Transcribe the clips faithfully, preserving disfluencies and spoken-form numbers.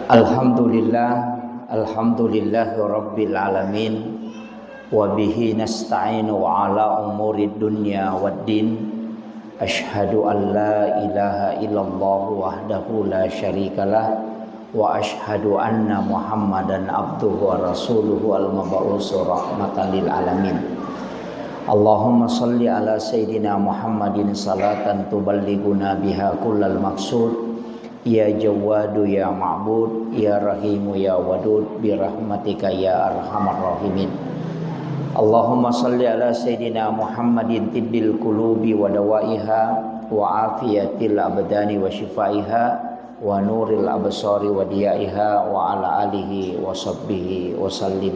Alhamdulillah, alhamdulillahi rabbil alamin, wa bihi nasta'inu ala umurid dunya waddin. Asyhadu an la ilaha illallah wahdahu la syarikalah, wa asyhadu anna Muhammadan abduhu wa rasuluhu al-mab'usu rahmatan lil alamin. Allahumma salli ala sayyidina Muhammadin salatan tuballighuna biha kullal maqsud. Ya Jawwadu ya Ma'bud, ya Rahimu ya Wadud, bi rahmatika ya arhamar rahimin. Allahumma salli ala sayyidina Muhammadin tibbil qulubi wa dawaiha, wa afiyatil abdani wa shifaiha, wa nuril absari wa diyaiha, wa ala alihi wa sahbihi wa sallim.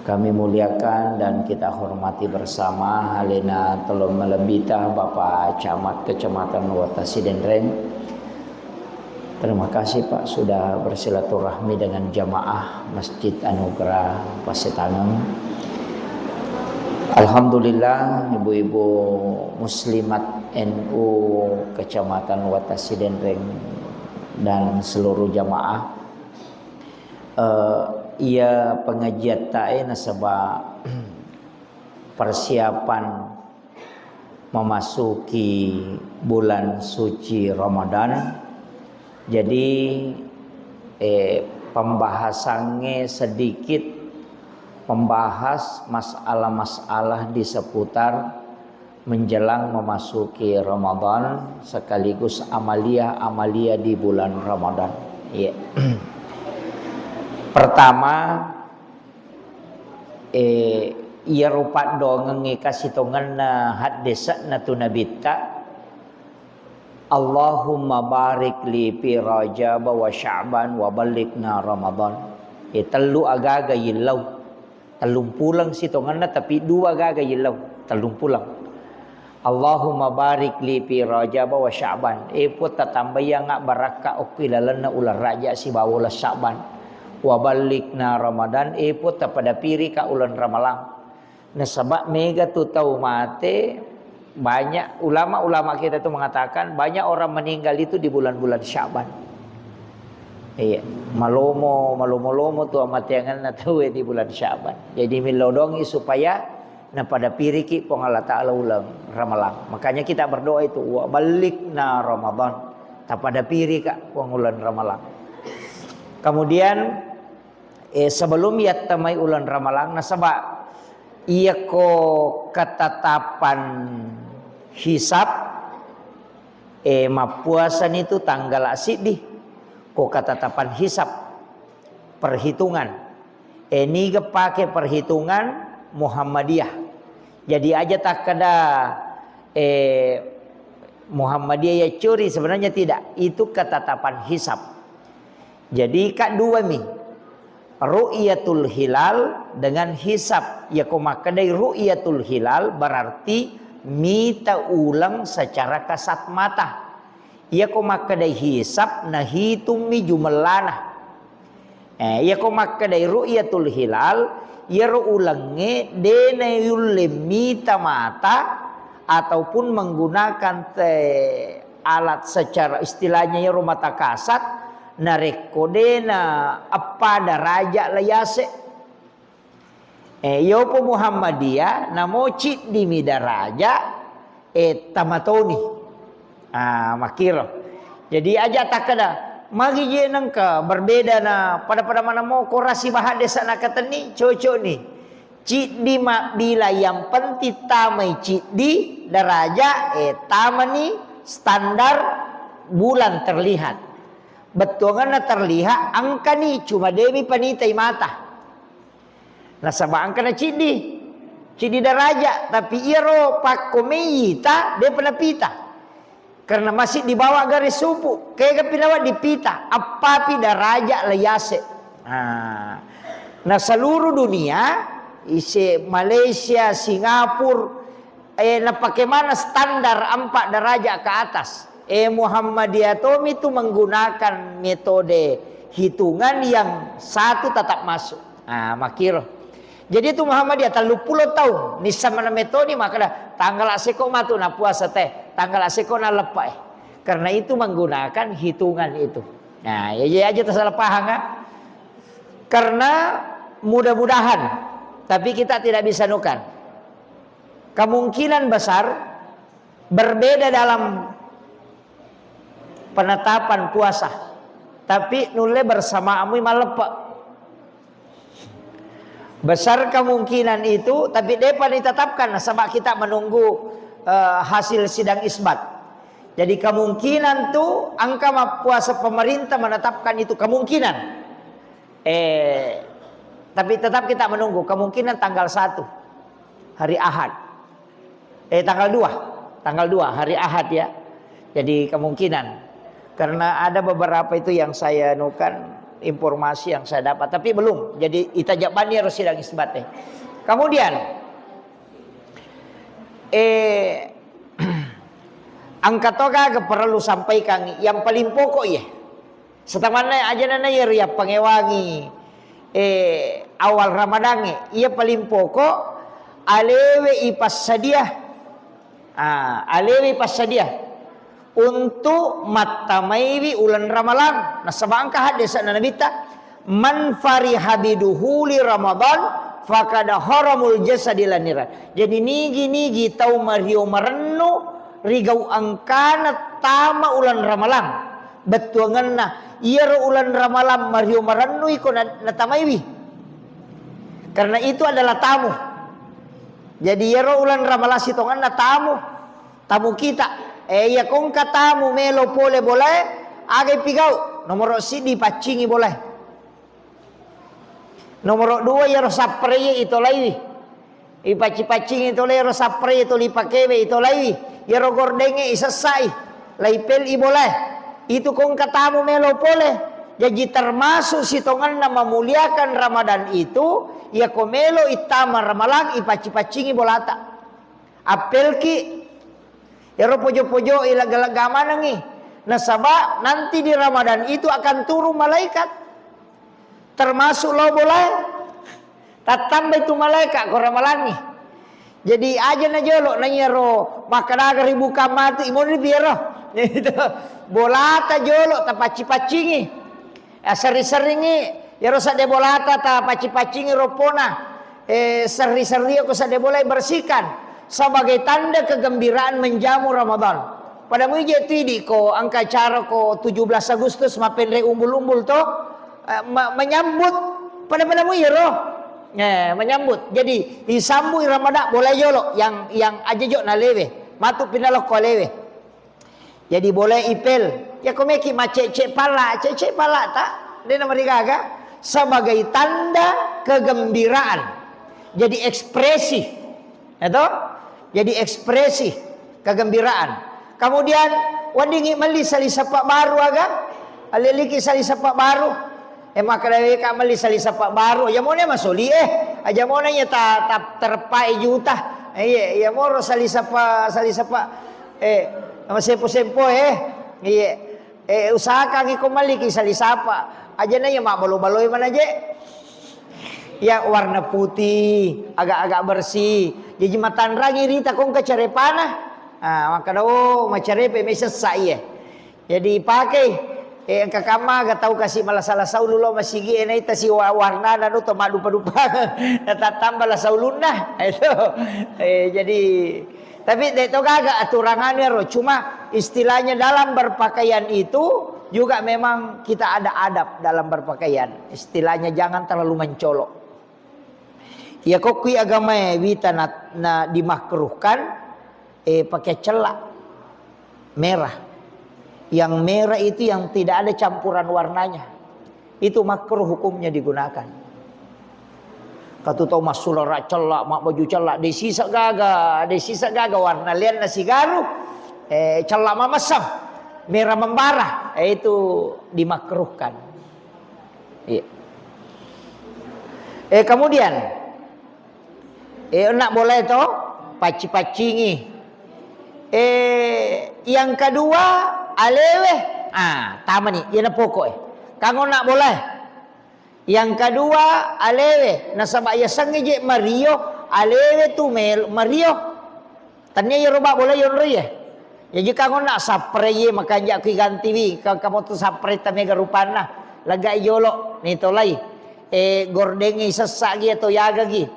Kami muliakan dan kita hormati bersama alena tolong malebbita Bapak Camat Kecamatan Wata Sidenreng. Terima kasih, Pak, sudah bersilaturahmi dengan jamaah Masjid Anugerah Pasetangeng. Alhamdulillah, ibu-ibu muslimat N U Kecamatan Wata Sidenreng dan seluruh jamaah. Eh, iya pengajiattae nasaba persiapan memasuki bulan suci Ramadan. Jadi, eh, pembahasannya sedikit membahas masalah-masalah di seputar menjelang memasuki Ramadan sekaligus amalia-amalia di bulan Ramadan. Iya. Pertama, eh, iyaro paddoangengnge kasitongenna haddese'na tu Nabitta, "Allahumma barik li fi Rajab wa Sya'ban wa ballighna Ramadan." Eh, tellu agaga yillau. Tellung puleng sitongenna, tapi dua gaga yillau, tellung puleng. "Allahumma barik li fi Rajab wa Sya'ban." E Puang, tatambayangnga barakka okko ilalenna uleng Raja sibawa uleng Sya'ban. "Wa ballighna Ramadan." E Puang, tapadapirika uleng Ramalang. Nasaba mega tu tau mate, banyak ulama-ulama kita tu mengatakan banyak orang meninggal itu di bulan-bulan Sya'ban. Iya, malomo, malomo-lomo tu amateangenna tauwe di bulan Sya'ban. Jadi, millau dongi supaya napadapiriki Puang Allah Ta'ala uleng Ramalang. Makanya kita berdoa itu, "Wa ballighna Ramadan." Tapadapirika Puang uleng Ramalang. Kemudian, eh, sebelum yattamai uleng Ramalang, nasaba iyako ketetapan hisab, eh, mappuasani tu tanggala siddi, ko ketetapan hisab, perhitungan. Eh, niga pake perhitungan Muhammadiyah. Jadi aja takkeda, eh, Muhammadiyah ya curi, sebenarnya tidak. Itu ketetapan hisab. Jadi, ka dua mi. Ru'yatul hilal dengan hisab. Yako makkedai ru'yatul hilal berarti mita uleng secara kasat mata. Yako makkedai hisab, nahitung mi jumellana. Eh, yako makkedai ru'yatul hilal, yaro ulengnge de nayulle mita mata ataupun menggunakan te-, alat secara istilahnya yaro mata kasat, narekko de na eppa daraja la yase. Eh, yopo Muhammadiyah, namo ciddimi daraja, eh, tamatoni. Ah, makkiro. Jadi aja takkeda, magi je nengka berbeda na pada-pada mana mo korasi bahadesa nakatenni, cocok ni. Ciddi mabbila, yang penting tamai ciddi daraja, eh, tamani standar bulan terlihat. Bettuanganna terlihat, engkani cuma demi panitai mata. Nasaba engkana ciddi, ciddi daraja, tapi iyaro pakko meita, depa napita. Karena masih di bawah garis supu, kega pinawa dipita, appapi daraja la yase. Nah, na seluruh dunia, ise Malaysia, Singapura, eh, napake mana standar empat derajat ke atas. Eh, Muhammadiyah tomi tu menggunakan metode hitungan yang satu tetap masuk. Ah, makkiro. Jadi itu Muhammadiyah telluppulo taung, nissa mana metode, maka dah tanggal seko matu na puasa teh, tanggal seko na lepa eh. Karena itu menggunakan hitungan itu. Nah, ya, ya aja tersalah paham, kan? Karena mudah-mudahan, tapi kita tidak bisa nukan. Kemungkinan besar berbeda dalam penetapan puasa, tapi nulle bersamaamu maleppe. Besar kemungkinan itu, tapi depa ditetapkan, nasaba kita menunggu, eh, hasil sidang isbat. Jadi kemungkinan tu engka mappuasa pemerintah menetapkan itu kemungkinan. Eh, tapi tetap kita menunggu kemungkinan tanggal satu, hari Ahad. Eh, tanggal dua. Tanggal dua, hari Ahad, ya. Jadi kemungkinan. Karena ada beberapa itu yang saya nukan, informasi yang saya dapat, tapi belum. Jadi itajabani harus sidang isbat, eh. Kemudian, eh, engka to gaga perlu sampaikan yang paling pokok, ya. Setamanna aja nana iya riappangewangi, eh, awal Ramadangnge. Iya paling pokok, alewe ipassadia. Ah, alewe ipassadia untuk mattamaiwi uleng Ramalang. Nasaba engka haddese'na Nabitta, "Man fariha biduhuli Ramadan, fakada haramul jasadi laniran." Jadi nigi-nigi tau mario marennu rigau engkana tama uleng Ramalang. Bettuangenna, iyaro uleng Ramalang mario marennu iko na-, natamaiwi. Karena itu adalah tamu. Jadi iyaro uleng Ramalang sitongenna tamu, tamu kita. Eh, iya kongka tamu melo pole bolae, agai pigau? Nomoro siddi paccingi bolae. Nomoro dua, iyaro sapre itolaiwi. Ipacci-paccingi tole iyaro sapre toli pakewe itolaiwi. Iyaro gordengnge isessai. Laipel i bolae. Itu kongka tamu melo pole. Jaji termasuk sitongenna memuliakan Ramadan itu, iyako melo ittama Ramalang ipacci-paccingi bolata. Appelki. Iyaro pojo-pojo i lega-lega manengi. Nasaba nanti di Ramadan itu akan turun malaikat. Termasuk lao bolae. Tattambai tu malaikat ko Ramalangngi. Jadi aja na jolo na iyaro makkadaga ribuka matu imoni piero. Itu bolata jolo tapacci-paccingi. Eh, sering-seringi iyaro sadde bolata tapacci-paccingi roppona. Eh, serri-serri ko sadde bola bersihkan sebagai tanda kegembiraan menjamu Ramadan. Pada mui je tu idi ko engka acara ko tujuh belas Agustus mappenre umbul-umbul to, eh, ma-, menyambut pada-pada mui ro. Eh, menyambut. Jadi isambui Ramadan bola jolo yang, yang aja jo nalewe. Matu pinalokko alewe. Jadi boleh ipel. Ya ko meki macece pala, cece pala ta, de na marigaga sebagai tanda kegembiraan. Jadi ekspresi. Ya toh? Jadi ekspresi kegembiraan. Kemudian weddingi melli sali sappa baru aga. Aleliki sali sappa baru. Eh, makkeda weka melli sali sappa baru. Aja mone masoli, eh. Aja mone ya ta, ta terpai juta. Eh, iya, iya moro sali sappa, sali sappa. Eh, masempo-sempo, eh. Iya. Eh, usahakan iko melliki sali sappa. Aja na iya mabbalo-baloi mana je. Ya warna putih, agak-agak bersih. Jadi matanrangi rita kongka carepana. Ah, makkeda, oh, macarepe mesessa iya. Jadi pakai, eh, engka kamma ga tau kasi malasa-lasa ulu lo masigi e naita si wa-, warnana nu to maddupa-dupa. Natattamba lasa ulunna. Itu. Eh, jadi, tapi de to gaga aturan anu ero, cuma istilahnya dalam berpakaian itu juga memang kita ada adab dalam berpakaian. Istilahnya jangan terlalu mencolok. Iya, kokkui agamae wita na, na dimakruhkan, eh, pakai cella merah. Yang merah itu yang tidak ada campuran warnanya. Itu makruh hukumnya digunakan. Katu tau massulara cella, mabbaju cella, de sisa gaga, de sisa gaga warna lianna sigaru, eh, cella mamessang, merah membara, eh, itu dimakruhkan. Iya. Eh, kemudian, eh, nak boleh to pacci-paccingi. Eh, yang kedua, alewe. Ah, tamani, iyana pokok, eh. Kanggo nak boleh. Yang kedua, alewe. Nasaba iya sengnge je mario, alewe tu mel-, mario. Tania iyaro ba boleh yonro ye. Jaji kangonna sapre ye makanja ku igantiwi, ka-, kamoto sapre ta mega rupanna. Lega i jolo, ni tolai. E, gordeng i sessa gi atau yaga gi.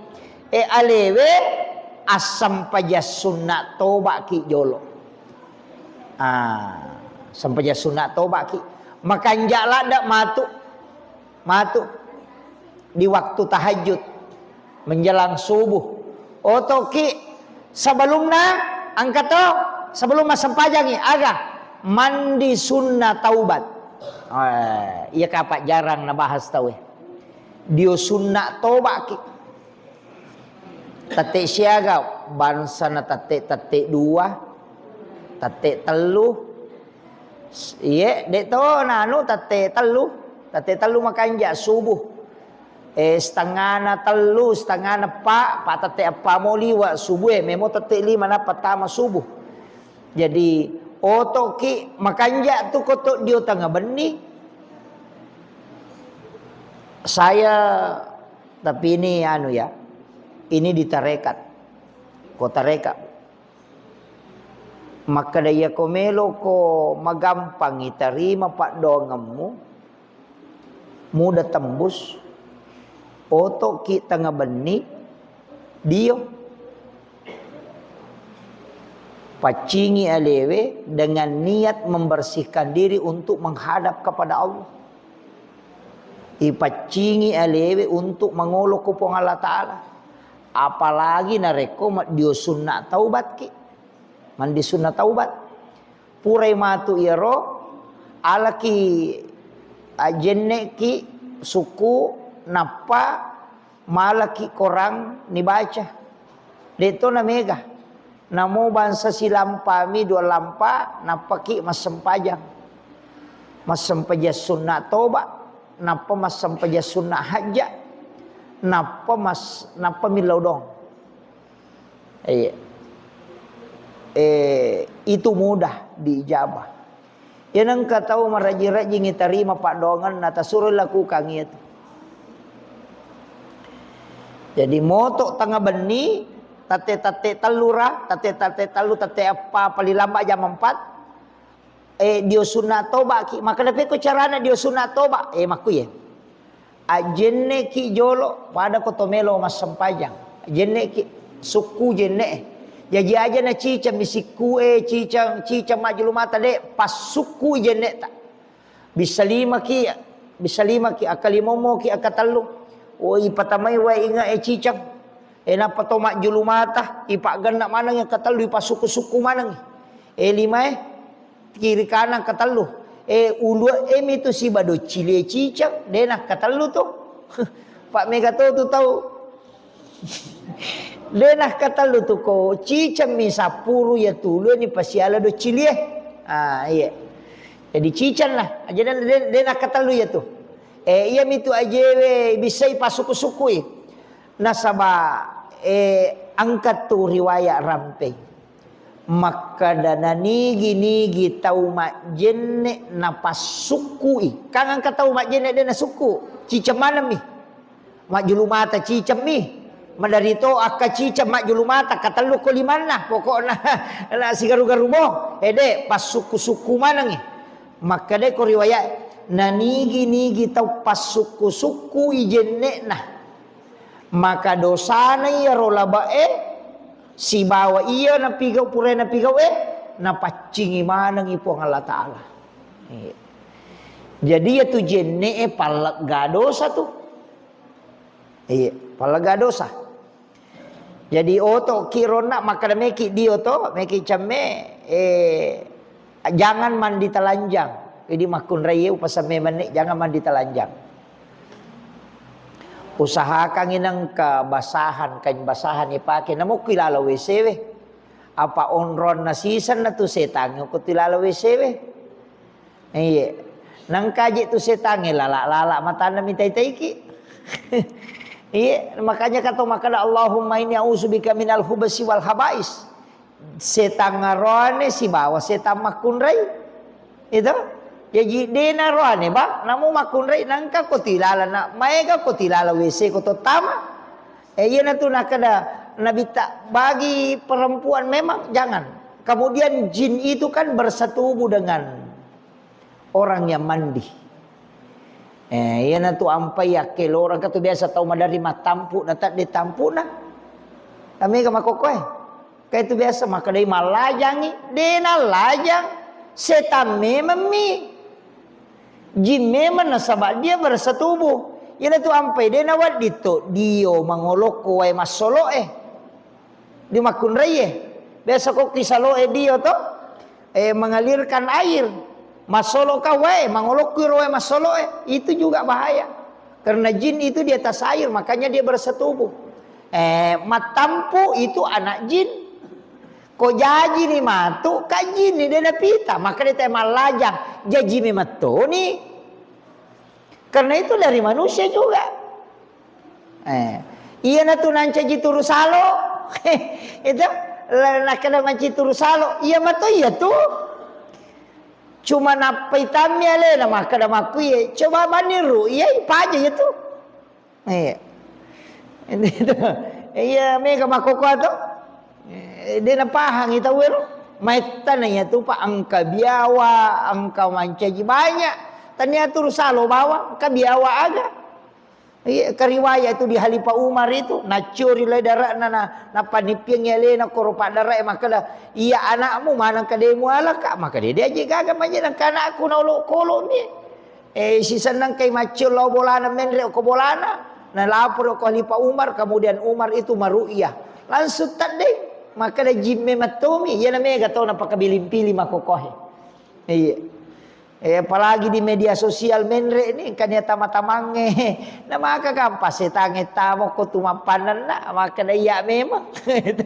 E, alewe assempajang sunna toba ki jolo. Ah, sempajang sunna toba ki. Makanja ladda matu. Matu di waktu tahajud, menjelang subuh. Otoki sebelumna, engka to, sebelum massempajangi, aga? Mandi sunna taubat. Eh, iya kapa jarang nabahas tau e. Dio sunna toba ki. Tette siaga, bangsana tette, tette dua, tette tellu. S-, iye, dek to nanu tette tellu, tette tellu makanja subuh. Eh, setengahna tellu, setengahna pa, pa tette appa mo liwa subuh e, memo tette lima nappa tama subuh. Jadi, otoki makanja tu koto dio tengah benni. Saya, tapi ini anu ya, ini di tarekat. Ko tarekat. Makkeda, iyako meloko magampangi tarima paddoangemmu, mudah tembus, otoki tengah benni, dio. Paccingi alewe dengan niat membersihkan diri untuk menghadap kepada Allah. Ipaccingi alewe untuk mangolo ko Puang Allah Ta'ala. Apalagi narekko maddio sunna taubat ki. Mandi sunna taubat. Purai matu iyaro, alaki ajenneki sukku, nappa malaki korang nibaca. De'to na mega. Namo bangsa silampami dua lampa, nappaki massempajang. Massempajang sunna toba, nappa massempajang sunna hajja, nappa mas-, nappa millau dong. Iya. Eh, itu mudah diijabah. Iya nengka tau marajing-rajingi tarima paddoangenna, tasuro lakukan iya tu. Jadi moto tengah benni, tatte-tatte tellu ra, tatte-tatte tellu, tatte eppa, paling lambat jam empat. Eh, dio sunna toba ki, maka dapeko carana dio sunna toba. Eh, makkuye. Ajenneki jolo, pada ko to melo massempajang. Ajenneki, sukku jenne. Jaji aja na cicang mi sikku e, cicang, cicang majjulu mata de, passukku jenne ta. Bisa lima ki, bisa lima ki, akka limomo ki, akka tellu. Oh, ipatamai wae inga e cicang. E nappa to majjulu mata, ipaggenna maneng akka tellu, ipasukku-sukku maneng. E lima e. Kiri kanan katellu. Eh, ulue mi tu siba doccilie ciceng, de nakkatellu tu. Pak mega to tu tau. De nakkatellu tu ko ciceng mi sappuru ya tu ulue ni pasiala doccilie. Ah, iya. Jadi ciceng lah. Aja de, de, de nakkatellu ya tu. Eh, iya mi tu ajewe bisai pasuku-sukui. Nasaba, eh, angkat tu riwayat rampei. Makkeda nanigi-nigi tau majjenne napassukkui. Kan engka tau majjenne de nasukku, ciceng maneng mi. Majjulu mata ciceng mi. Maderito akka ciceng majjulu mata katellu ko limanna, pokokna na sigaru-garu mo. Ede passukku-sukku manengi. Makkeda ko riwayat nanigi-nigi tau passukku-sukkui jenne'na. Maka dosana iyaro labe'e sibawa iya napigau, pura napigau e, napaccingi manengi Puang Allah Ta'ala. Iya. Jadi iyatu jenne'e pallegga dosa tu. Iya, pallegga dosa. Jadi oto ki ronna makkeda meki dio to, meki cemme, eh, jangan mandi telanjang. Jadi makkunrai upasamme menne, jangan mandi telanjang. Usahakan nengka basahan, kain basahan ipake, namukkui lalo W C we. Apa onronna sisenna tu setangnge ko tu lalo W C we. Iye. Nengka je tu setangnge lala-lala matanna mitai-taiki. Iye, makanya kata makkeda Allahumma inni a'udzubika minal khubsi wal khabais. Setang aroane sibawa setang makkunrai. Itu. Jaji dena roane, Bang, namu makkunrai nangka ko tilala na maega ko tilala W C ko tottama. Eh, iyana tu nakada Nabitta bagi perempuan memang jangan. Kemudian jin itu kan bersetubuh dengan orang yang mandi. Eh, iyanatu ampai akkelorang, engka tu biasa tau maderri mattampu na tadde tampuna. Amega makkokkoe. Kae tu biasa makkedai mallajangi, de nallajang, setang mememmi. Jin memang nasaba dia bersetubuh. Iyanatu ampai de nawedding to dio mangolokko wae massoloe. Di makkunraie. Biasa ko kisaloe dio to, eh, mengalirkan air. Massoloka wae, mangolokki ro wae massoloe. Itu juga bahaya. Karena jin itu di atas air, makanya dia bersetubuh. Eh, mattampu itu anak jin. Ko jaji ni matu, ka jin ni de napita, maka dia teh mallajang. Jaji memang toni. Karena itu dari manusia juga. Eh, iyanatu nancaji turu salo. Itu, la-, nakkeda mancaji turu salo. Iya mato iya tu. Cuma nappa itammi alena makkeda makkuye, coba maniru, iya ipaja iya tu. Iya. Itu. Iya, mega makkokkoe to. Eh, de napahangi tau ero. Maettana iya tu, Pak, engka biawa, engka mancaji banyak. Tania turu salo bawang, engka biawa aga. Iya, keriwayat itu di Khalifah Umar itu, naccuri lai dara'na, na, napanippiangi alena koro paddarae makkeda, "Iya anakmu maneng kademu alaka?" Maka dia diajak gaga manje nangka anakku naolo-kolomi. Eh, sisennengkai maccio lao bolana, menre ko bolana, nalaporo ko Khalifah Umar, kemudian Umar itu maru'yah. Langsung tadde, makkeda jimme mattomi, iyana mega tau napakabiling-piling makkokkoe. Iya. Eh, apalagi di media sosial menre ni, engka nia tama-tamangnge. Na maka gampang setangnge tamo ko tu mappannanna, makkeda iya memang. Itu,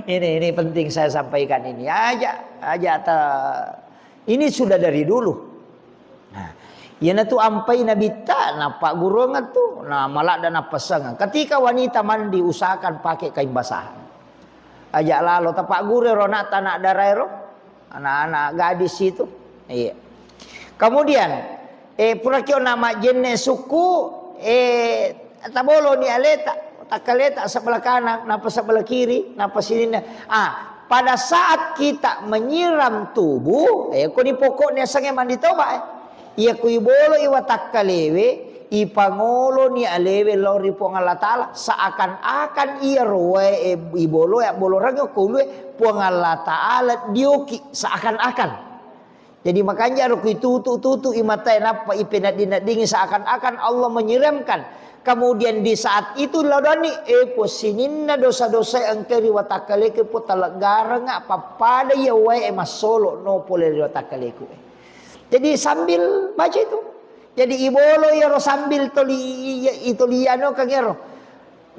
ini, ini penting saya sampaikan ini. Aja, aja ta-, ini sudah dari dulu. Nah, iyanatu ampai nabitta, nappagguruang tu, na maladda nappasengeng. Ketika wanita mandi, usahakan pakai kain basahan. Aja lalo tapagguru ro anakta, anak daraero. Anak-anak gadis itu. Iya. Kemudian, eh, puraki ona majjenne sukku, eh, taboloni aleta, takkaleta sebelah kanan, napa sebelah kiri, napa sininna. Ah, pada saat kita menyiram tubuh, eh, koni pokoknya sange mandi toba, eh. Iya ku iboloi watakkalewe, ipangoloni alewe lao ri Puang Allah Ta'ala, seakan-akan iya rowae, eh, iboloe, abboloreng ko ulue, Puang Allah Ta'ala dioki seakan-akan. Jadi makanja ro ku itutu-tutu i matae nappa ipenaddi-naddingi seakan-akan Allah menyiramkan. Kemudian di saat itu laudani, eh, po sininna dosa-dosa engka ri watakkaleku po taleggarenga pappada iya wae massolo no pole ri watakkaleku. Jadi sambil baca itu. Jadi ibolo iyaro sambil toli, itoli anu kang iyaro.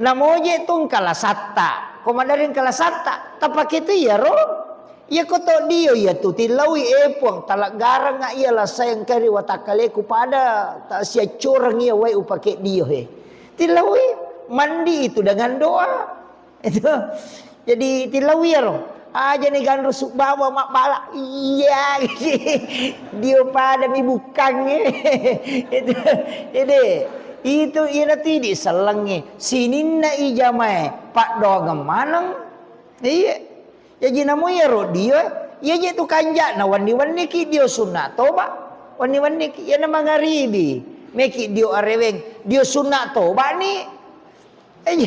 Namoje tu engka lasatta. Ko maderri engka lasatta, tapake tu iyaro. Iya ko to dio iya tu tillaui, eh Puang, taleggarenga iya lasae engka ri watakkaleku pada ta siaccoreng iya wae upake dio he. Tillaui, mandi itu dengan doa. Itu. Jadi tillaui iyaro. Aja ni ganru subbawa mabbala. Iya. Dio pada mi bukkang. Itu. Jadi itu iyana tidi sellengnge. Sininna ijamae paddoangeng maneng. Iya. Jaji namo iyaro dio, iya je tu kanja'na wenni-wenniki dio sunna toba. Wenni-wenniki. Iyana mangaribi. Meki dio areweng. Dio sunna toba ni. Eh,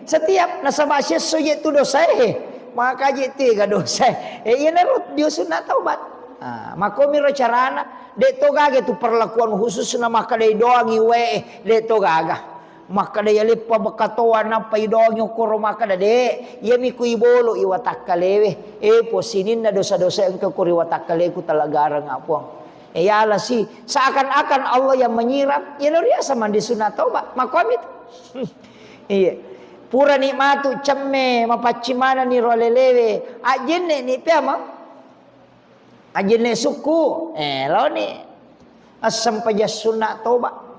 setiap nasaba siesso je tu dosae, maka je tega dosae. Eh, iyanaro dio sunna taubat. Ah, makkomiro carana, de to gaga tu perlakuan khusus na makkadai doangi wae, de to gaga. Makkadai aleppa bekatoa nappa idoangi okkoro makkada de, iyami ku ibolo iwatakkalewe. Eh, po sininna dosa-dosa engka ko ri watakkaleku taleggarenga Puang. Eh, yalasi, seakan-akan Allah yang menyiram, iyana riasa mandi sunna taubat. Makkomi tu. Iya. Purani matu cemme, mapaccing manenni ro alelewe. Ajjenne ni piamang. Ajjenne sukku. Eh, laoni. Assempajang sunna toba.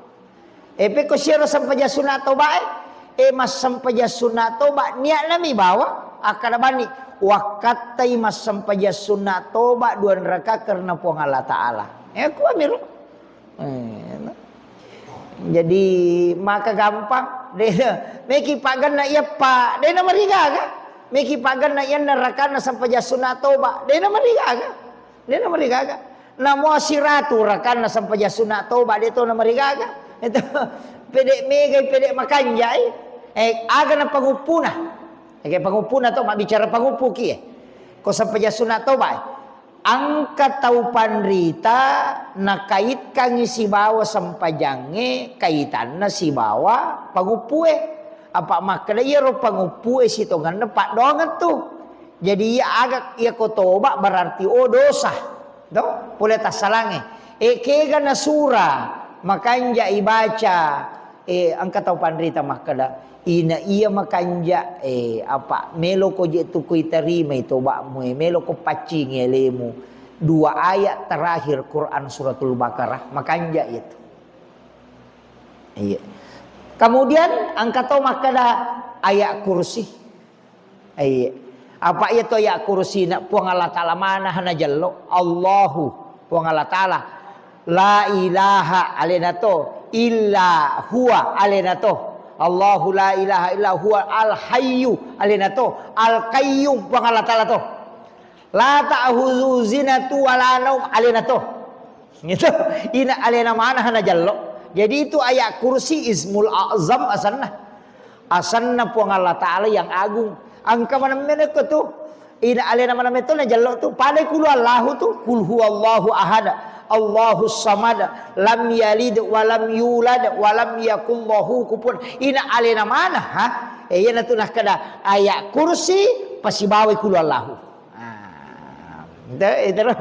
Eh, pekko siaro sempajang sunna toba, eh. Eh, massempajang sunna toba. Niatna mi bawa. Akkada bani. Wakkattai massempajang sunna toba dua raka karena Puang Allah Ta'ala. Eh, kuamiro. Eh, jadi maka gampang de, meki paggenna iyappa de na marigaga. Meki paganna iyanna rakanna sempajang sunna toba, de' namarigaga. De' namarigaga. Namo siratu rakanna sempajang sunna toba, de' to namarigaga. Itu pede' megai, pede' makanjai. Eh, aga na panguppuna. Ege panguppuna to, mabbicara panguppuki, eh. Ko sempajang sunna toba, eh. Engka tau panrita nakaitkangngi sibawa sempajangnge kaitanna sibawa panguppue. Apa makkeda iyaro panguppue sitongenna paddoangeng tu. Jadi iya aga, iya ko toba berarti, oh, dosa. To? Pole tassalangnge. E, kega nasura makanja ibaca, eh, engka tau panrita makkeda, ina iya makanja, eh, apa, meloko je tu kuitarimai toba'mu, eh, meloko paccingi alemu. Dua ayat terakhir Quran Suratul Baqarah, makanja itu. Iya. Kemudian engka tau makkeda ayat kursi. Iya. Apa iya to ayat kursi na Puang Allah Ta'ala mana hana jello? Allahu, Puang Allah Ta'ala. La ilaha alena to, illa huwa alena to. Allahu la ilaha illa huwa al hayyu alena to. Al qayyum Puang Allah Ta'ala to. La ta'khudzuhu sinatun wa la naum alena to. Gitu. Ina alena mana hana jello. Jadi itu ayat kursi ismul azam asanna. Asanna Puang Allah Ta'ala yang agung. Engka maneng mene ko tu. Ina alena maneng meto na jello tu. Pada kulu Allahu tu. Kul huwallahu ahad. Allahu samad. Lam yalid wa lam yulad wa lam yakul lahu kufuwan. Ina alena mana, ha? Eh, iyana tu nakkeda ayat kursi pasibawai kulu Allahu. Ah, ente-, ente ro,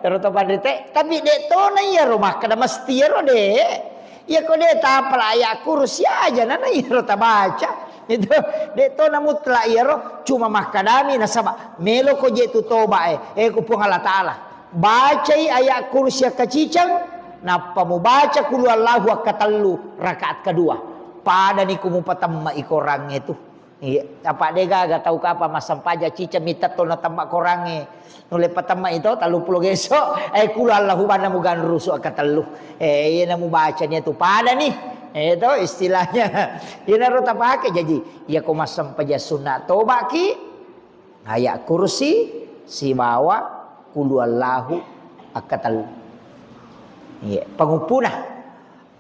ero to panrite. Tapi de' to na iyaro makkeda mesti iyaro de'. Iya ko de' tapala ayat kursi aja na, na iyaro tabaca. Itu de' to na mutlak iyaro, cuma makkedami nasaba melo ko je tu toba e, eh, ku Puang Allah Ta'ala. Bacai ayat kursi akkaciceng, nappa mubaca kulu Allahu akkatellu rakaat kedua. Padani ku mupatemma i korangnge tu. Iya, apa de' gaga tau kapa massempajang ciceng mitta to natemma korangnge. Nulle patemma ito, telluppulo geso, eh, kulu Allahu banna muganrusu akkatellu. Eh, iyana mubaca ni tu pada ni. Eh, to istilahnya. Iyanaro tapake. Jadi, iya ko massempajang sunna tobaki, ayat kursi, sibawa kulu Allahu akkatellu. Iya, panguppuna.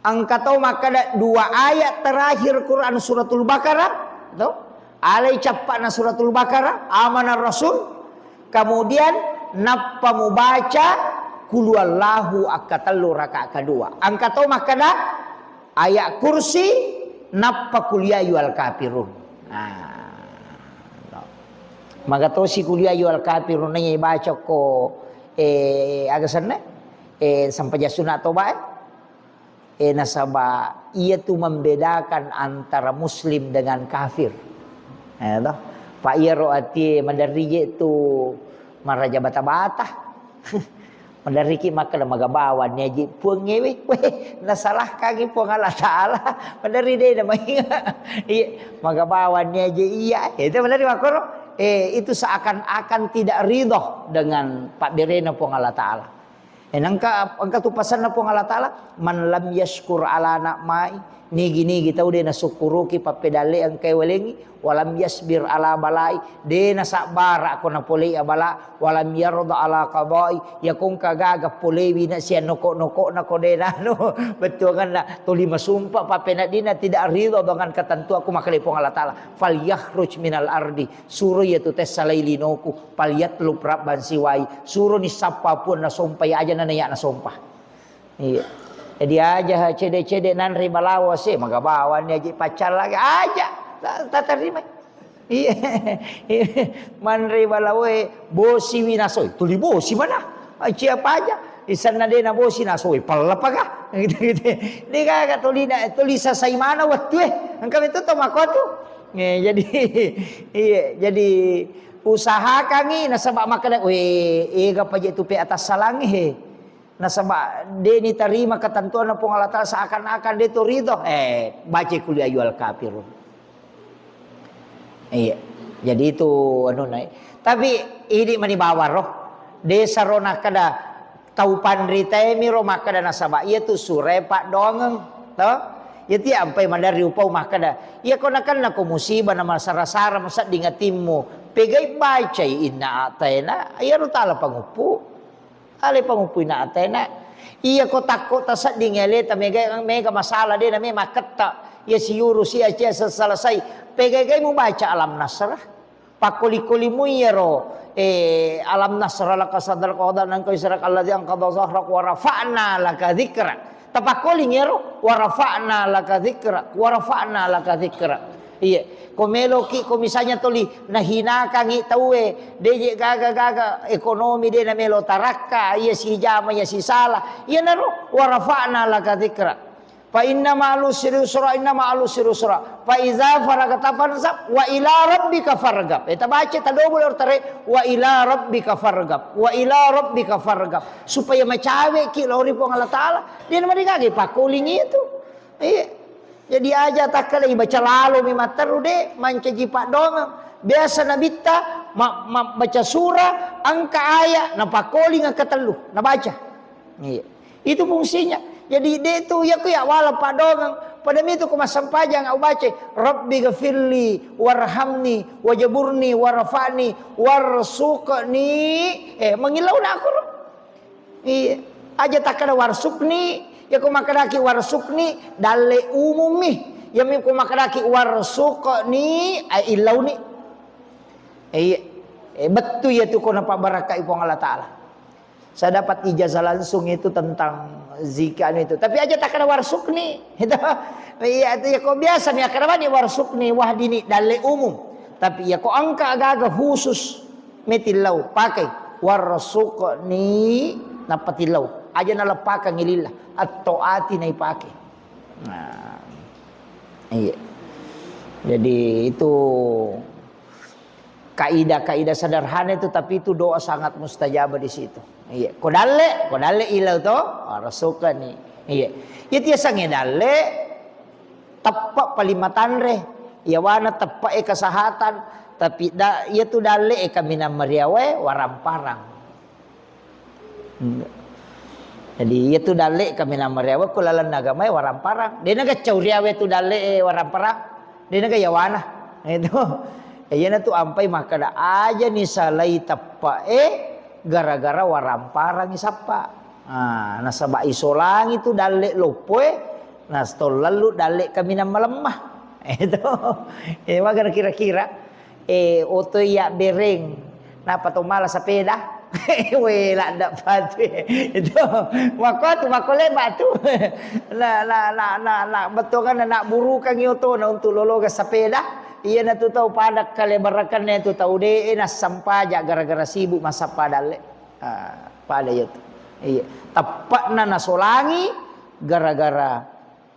Engka tau makkeda dua ayat terakhir Quran Suratul Baqarah, to? Alai cappa'na Suratul Baqarah, Amanar Rasul. Kemudian nappa mubaca kulu Allahu akkatellu rakaat kedua. Engka tau makkeda ayat kursi nappa kul ya ayyuhal kafirun. Nah, to. Maga tosi kul ya ayyuhal kafirun naiya baca ko, eh, aga senna? Eh, sempajang sunna toba, eh. Eh, nasaba iya tu membedakan antara muslim dengan kafir. Eh, toh. Pa iyaro atie maderri je tu maraja bata-bata. Maderriki makkeda magabawanni aje puangnge we. Weh, nasalahkangi Puang Allah Ta'ala. Maderri de' na mainga. Iya, magabawanni aje iya. Itu maderri makkoro. Eh, itu seakan-akan tidak ridho dengan pabberena Puang Allah Ta'ala. Eh, nengka, engka tu pasanna Puang Allah Ta'ala, "Man lam yashkur ala na'mai," nigi-nigi tau de' nasukkuruki pappedalle engkae welengi, "walam yasbir ala balai," de' nasabbara ko napolei abala, "walam yarda ala qadai," iya ko engka gaga polewi na sian noko-nokona ko de' nanu bettuanganna tuli masumpa pappeneddinna tidak ridho dengan ketentuan ku makkeda Puang Allah Ta'ala, "Fal yakhruj minal ardi," suro iya tu tessalai linoku, "falyatlub rabban siwai," suroni sappa puang nasompai aja nana iya nasompa. Iya. Jadi aja cede-cede nanre balawo se, magabawanni aja paccallaki aja. Ta-, tatarima. Iya. Manre balawoe bosi winasoi, tuli bosi mana? Aci apa aja. Isanna de' nabosi nasoi, pella paga. Gitu, gitu. De' gaga tuli na-, tuli sasai mana wettue. Engka meto to makotu. Eh, jadi, iya, jadi usahakangi nasaba makkeda, "Weh, ega paje tu pe atas salangi he." Nasaba de' nitarima ketentuanna Puang Allah Ta'ala seakan-akan de' to ridho. Eh, baca kul ya ayyuhal kafirun. Iya. Jadi itu anu nai. Tapi idi mani bawaro. De' saro nakkeda tau panritae miro makkeda nasaba iya tu surae paddoangeng, to? Iya ti ampai maderri upau makkeda, iya ko nakenna ko musibah na masara-sara masedding atimmu, Pegai bacai inna a'taina, iyaro tala panguppu. Ale panguppu inna a'taina. Iya ko takko tasedding aleta mega, mega masalah de na memang makketta. Iya siurus iya cia selesai. Pegai-gai mubaca Alam Nasrah. Pakkoli-kolimu iyaro, eh, Alam Nasrah laka sadrak wa wada'na anka wizrak alladzi anqadha zahrak wa rafa'na laka dzikrak. Tapakkoling iyaro, wa rafa'na laka dzikrak, wa rafa'na laka dzikrak. Iya, ko meloki, ko misalnya toli nahinakangi tauwe, deje gaga-gaga ekonomi de na melo tarakka, iya sijama, iya sisala. Iyanaro, wa rafa'na laka dzikrak. Fa inna ma'al usri yusra, inna ma'al usri yusra. Fa iza faragta fansab, wa ila rabbika fargab. Eh, tabaca, tadobo lor tare, wa ila rabbika fargab, wa ila rabbika fargab. Supaya macaweki lao ri Puang Allah Ta'ala. De na marigaga pakkoling itu. Iya. Jadi aja takkala ibaca lalo mi matteru de, mancaji paddoangeng. Biasa nabitta ma-, ma-, baca surah, engka ayat, napakkoling engka tellu, nabaca. Iya. Itu fungsinya. Jadi de tu yaku ya wala paddoangeng. Pada mitu ko massempajang au baca, Rabbi ghafirli warhamni wajaburni warfa'ni warsuqni. Eh, mangillau na aku. Iya. Aja takkada warsukni, ya ko makkedaki warsukni, dalle umummi. Ya mi ko makkedaki warsukni, ai illauni. Iya. Eh, bettu ya tu ko napabbarakkai Puang Allah Ta'ala. Saya dapat ijazah langsung itu tentang zikir anu itu. Tapi aja takkada warsukni. Itu. Iya, itu ya ko biasa mi akkada bani warsukni, wahdini, dalle umum. Tapi ya ko engka agaga khusus, metillau, pakai. Warsuqni, nappa tillau. Aja naleppakang lillah. Attoati naipake. Nah. Iya. Jadi itu kaidah-kaidah sederhana itu, tapi itu doa sangat mustajab di situ. Iya. Ko dalle, ko dalle ilau to, warsuqni. Iya. Itu yasengnge dalle, teppe paling matanre, yawana teppe e kesehatan, tapi da-, iya tu dalle e kaminang mariawae waramparang. Jadi iya tu dalle kaminang mariawae ku lalenna agamae waramparang. De naga cauriawe tu dalle e waramparang. De naga yawana. Itu. Iyana tu ampai makkada aja ni salai teppe e gara-gara waramparang isappa. Ah, nasaba isolangi tu dalle loppoe, nastollallu dalle kaminang malemma. Itu. Eh, magana kira-kira, eh, oto iya bereng, napa to mala sepeda? We, ladda patu. Itu. Makko tu, makko leba tu. Na, na, na, na, na, bettuanna na burukangi otona untuk lologa sepeda. Iyana tu tau pada kalebarakkanna tu tau de e nassempaja gara-gara sibuk massappa dalle. Ah, pada iya tu. Iya. Teppa'na nasolangi gara-gara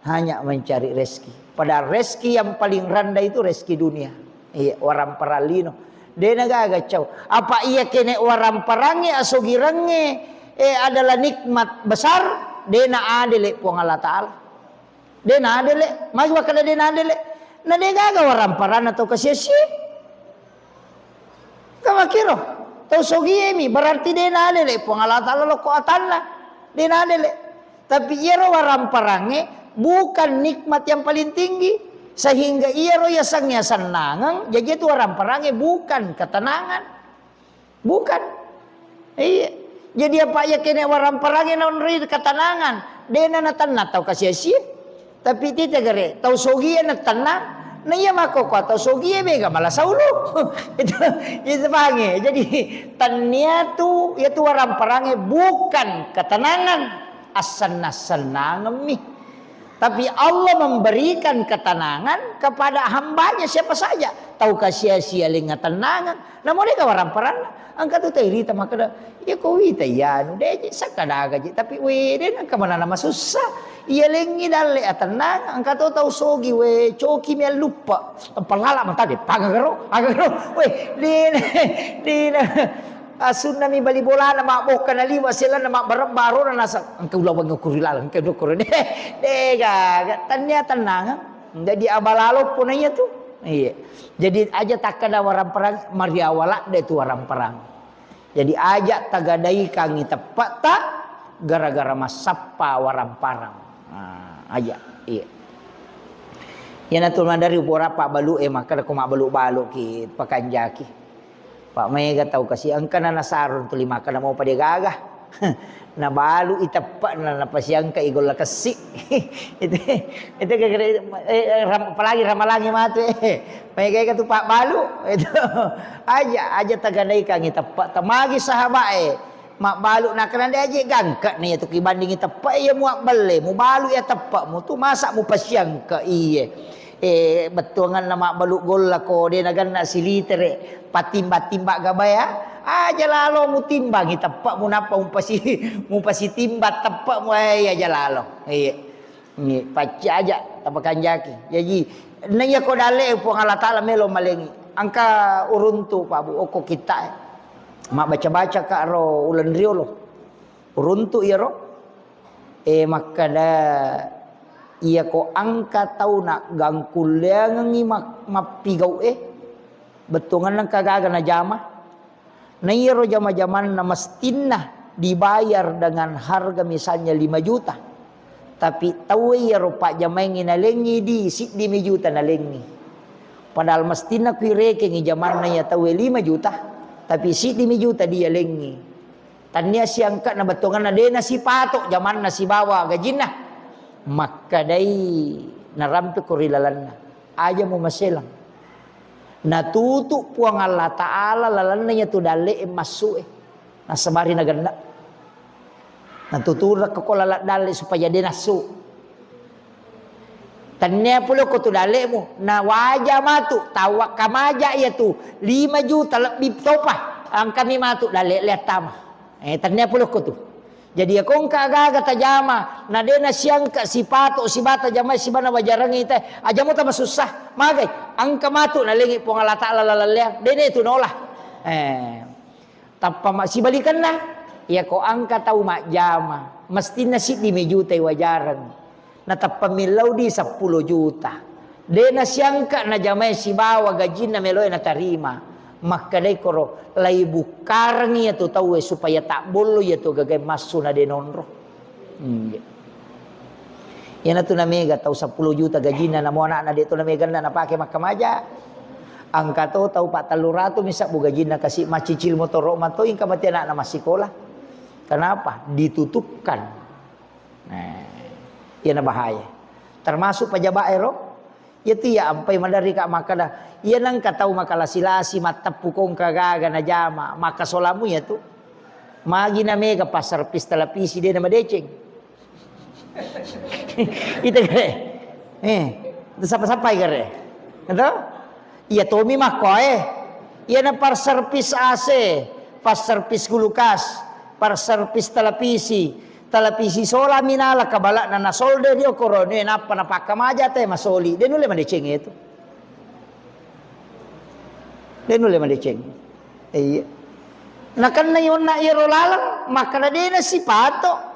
hanya mencari rezeki. Padahal rezeki yang paling rendah itu rezeki dunia. Iya, waramparang lino. De na gaga cau. Apa iya kene waramparangnge, asogirangnge, eh, adalah nikmat besar, de na adele Puang Allah Ta'ala. De na adele, magi makkada de na adele. Na de gaga waramparanna tau kasia-sia. Kamakiro, tau sogiemi, berarti de na adele Puang Allah Ta'ala lokko atanna. De na adele. Tapi iyaro waramparangnge bukan nikmat yang paling tinggi. Sehingga iyaro yasengnge asennangeng, jaji itu waramparangnge bukan ketenangan. Bukan. Iya. Jadi apa iya kene waramparangnge naonri ketenangan. De na natenna tau kasia-sia. Tapi tite gare, tau sogie na tennang, na iya makkokkoe tau sogie mega mala saulu. Itu, itu pange. Jadi, tennia tu, iya tu waramparangnge bukan ketenangan, assenna-sennangemmi. Tapi Allah memberikan ketenangan kepada hambanya siapa saja. Tau kasia-sia lenga tennangan. Namo dega waramparanna. Engka tu tau irita makkeda, "Iya ko wita iya anu, de sakkadaga ji, tapi we de engka manana masussa. Iya lengi dalle atennang, engka to tau sogi we coki mi alluppa. Palala mata de paga garo, aga garo. We de de asunna mi bali bolana mabbokka naliwa selanna mabbarebba arona nasa engka ulaweng ukuri laleng engka ukuri de de gaga tennia tennang." Jadi abalalo pona iya tu. Iya. Jadi aja takkada waramparang mariawa ladde tu waramparang. Jadi aja tagadaikangi teppa'ta gara-gara massappa waramparang. Nah, aja. Iya. Iyana tu madari upora pabbalu e makkada ko mabbalu-balu ki pakanjaki. Pak, maega tau kasi engkana nasarung tuli makkeda mau pada gaga. Nabalu i teppe'na, napasiangka i golla kessi. Itu, itu gara-gara, eh, eh, ram-, apalagi ramalangi matu, eh. Maega-ega tu pabbalu. Itu. Aja, aja taganaikangi teppe'. Tamagi sahabat, eh. Mabbalu nakkeda de aje gangka na iya tu kibandingi teppe' iya muabbelle, mubalu iya teppe'mu tu masa mupasiangka iye. Eh, bettuanganna mabbalu golla ko de naganna silitere, patimba-timba gabaya, aja lalo mutimbangi teppe'mu nappa mupasi-, mupasitimbang teppe'mu, eh, aja lalo. Iya. Ni, pacci aja tapakanjaki. Jaji, na iya ko dalle Puang Allah Taala melo malengi. Engka uruntu Pak Bu, okko kitta e. Mabbaca-baca ka ro uleng riolo. Uruntu iyaro. E, makkada iya ko engka tau na gangkulleangengi mak-, mappigau e. Bettuanganna engka gaga najama. Na iyaro jama-jamanna mestinna dibayar dengan harga misalnya lima juta. Tapi tauwe iyaro pajjamaengngi nalengngi di siddimi juta nalengngi. Padahal mestinna kui rekengngi jamanna iya tauwe lima juta, tapi siddimi juta dialengngi. Tannia siangka'na bettuanganna de nasipato jamanna sibawa gajinna. Makkedai narampe ko ri lalenna. Aja mumaselang. Natutu Puang Allah Ta'ala lalenna iyatu dalle'e massu'e. Nasabari nagenna. Natuturekko ko laleng dalle supaya de nassu. Tennia pole ko tu dalle'mu, nawaja matu, tawwa kamaja iyatu lima juta lebbi topa. Engkami matu dalle le attama. Eh, tennia pole ko tu. Jadi, iyako engka aga-aga tajama, na de nasiangka sipato, sibata jamae, sibana wajarangngi te, aja muta masussa. Magai, engka matu nalengi Puang Allah Ta'ala lalalleang, de ne tu nola. Eh, tappa ma-, sibalikanna, iyako engka tau majjama, mestinna siddi mi juta wajarang. Natappa millau di seppulo juta. De nasiangka najamai sibawa gajinna meloe natarima. Makkedai koro, lai bukkarengngi iyatu tauwe supaya tabbollo iyatu gagae massu na de nonro. Hmm, iya. Iyanatu namega tau seppulo juta gajinna, namo anakna de to nameganna napake makkamaja. Engka to tau pa tellu ratu mi sabbu gajinna kasi macicil motoro mato engka mate anakna massikola. Kenapa? Ditutupkan. Nah, iyana bahaya. Termasuk pejabat ero, iyatu iya ampai maderri ka makkada, iya nengka tau makalasi-lasi, matteppu kongka gaga najama, makkasolamu iyatu. Magi na mega passervis televisi de na madeceng. Ita gare. Eh, sapa-sapai gare. Atau? Iya tomi makkoe. Iyana passervis A C, passervis kulkas, passervis televisi, televisi sola minala kabalakna nasolder dio korone nappa napakkamaja te masoli. De nulle madeceng itu. De nulle madeceng. Iya. Nakenna yonna iyaro laleng, makkada de nasipato.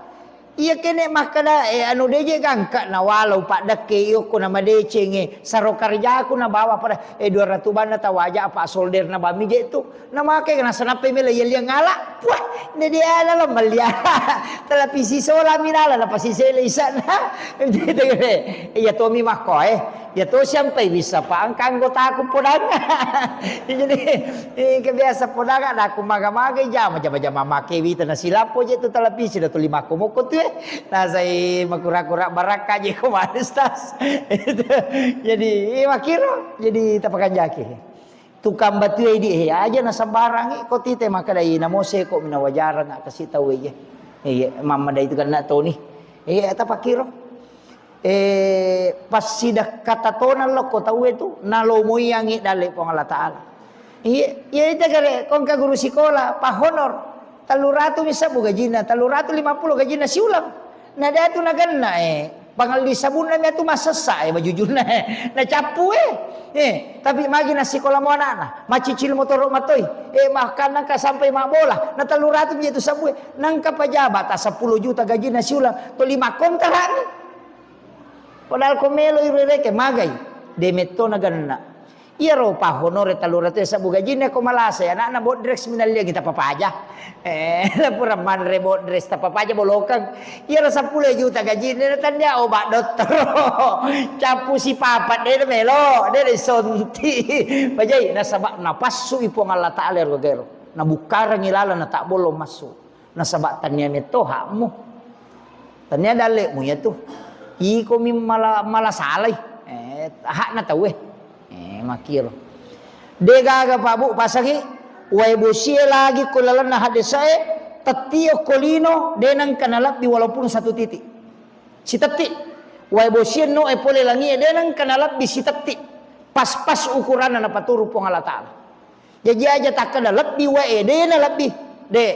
Iya kene makkada, eh, anu deje gangka na walau paddekke iyokko na madecengnge, saro karjaku na bawa pada, eh, dua ratu banna tawaja apa solder na bami je tu. Na make na sanappai mela iya liang ala. Wah, ne dia ala la malia. Televisi sola minala na pasisele isana. Iya tomi makkoe. Iya to siampai bisa pa engka anggotaku podang. Jadi, eh, kebiasa podang ada aku maga-maga jama, jama-jama make wita na silappo je tu televisi da tuli makko mokko tu, eh. Nasai makura-kura barakka je ko manis tas. Jadi, eh, makiro, jadi tapakanjaki. Tukang batue idi, eh, aja na sembarangi ko tite makkadai na mose ko mina wajarang kasi tau iya. Iya, mamma dai tu kena toni. Iya, tapakkiro. Eh, passidekkata tona lokko tauwe tu, nalomoiangi dalle Puang Allah Ta'ala. Iya, iya ita gare kongka guru sikola, pa honor. Tellu ratu mi sabbu gajinna, tellu ratu lima puluh gajinna siuleng. Na de atu nagenna, eh, pangelli sabunna mi atu massessa, eh, bajujunna, eh, nacappu, eh. Eh, tapi magi nassikola mo anakna, macicil motoro matoi, eh, bahkan nangka sampai mabbola, na tellu ratu mi tu sabbu, eh. Nangka pejabat ta seppulo juta gajinna siuleng, to lima kontrak mi. Padahal ko melo iru reke magai, de metto nagenna. Iyaro pahonore telluratu e sebbu gajinna ko malasa, anakna bodrek minalliangi tappa paja. Eh, pura manre bodrek tappa paja bolokeng. Iyaro seppulo juta gajinna, na tennia obat dottoro. Cappu sipapat, de melo, de sonti. Pajai, nasaba napassui Puang Allah Taala ero gero. Nabukkarangi laleng na tabbollo massu. Nasaba tennia metto hakmu. Tennia dalle'mu iyatu. Ikomi mala, mala salai. Eh, hakna tauwe. Eh, makkiro. De gaga, Pak, Bu, pasangi wae bosie lagi ko lalenna haddesae, tettio ko lino, de nengka nalebbi walaupun satu titik. Sitetti. Wae bosie no e pole langie, de nengka nalebbi sitetti. Pas-pas ukuranna napaturu Puang Allah Taala. Jaji aja takkeda lebbi wae, de nalebbi. De.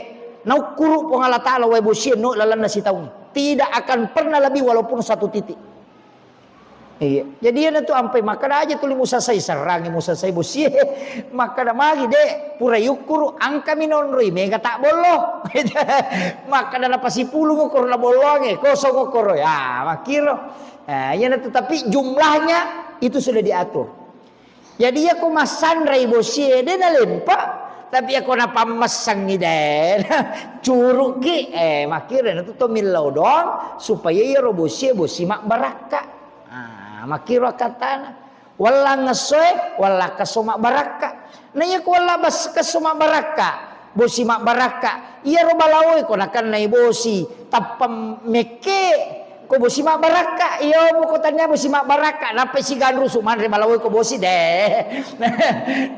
Naukkuru Puang Allah Taala wae bosie no lalenna sitaung. Tidak akan pernah lebih walaupun satu titik. Iya. Jadi iyana tu ampai makkeda aja tuli musasai, serrangi musasai bosie. Makkeda magi, de, pura yukkuru, angkami nonroi mega tak bollo. Makkeda napasipulung okkoro na bolloange, kosong okkoro. Ya, makkiro. Nah, iyana tu, tapi jumlahnya itu sudah diatur. Jadi, iyako massanrai bosie, de nalempa, tapi iyako napammessangngi, de, curuki, eh, makkiro natu to millau doang, supaya iyaro bosie bosi mabbarakka. Ah, makkiro akkattana. Wellang essoe, wellakkesso mabbarakka. Na iyako wellakkesso mabbarakka, bosi mabbarakka, iyaro balaoe ko nakennai bosi, tappa mekke, ko bosi mabbarakka, iyo, ko tania bosi mabbarakka, nappa siganrusu manre balaoe ko bosi, de.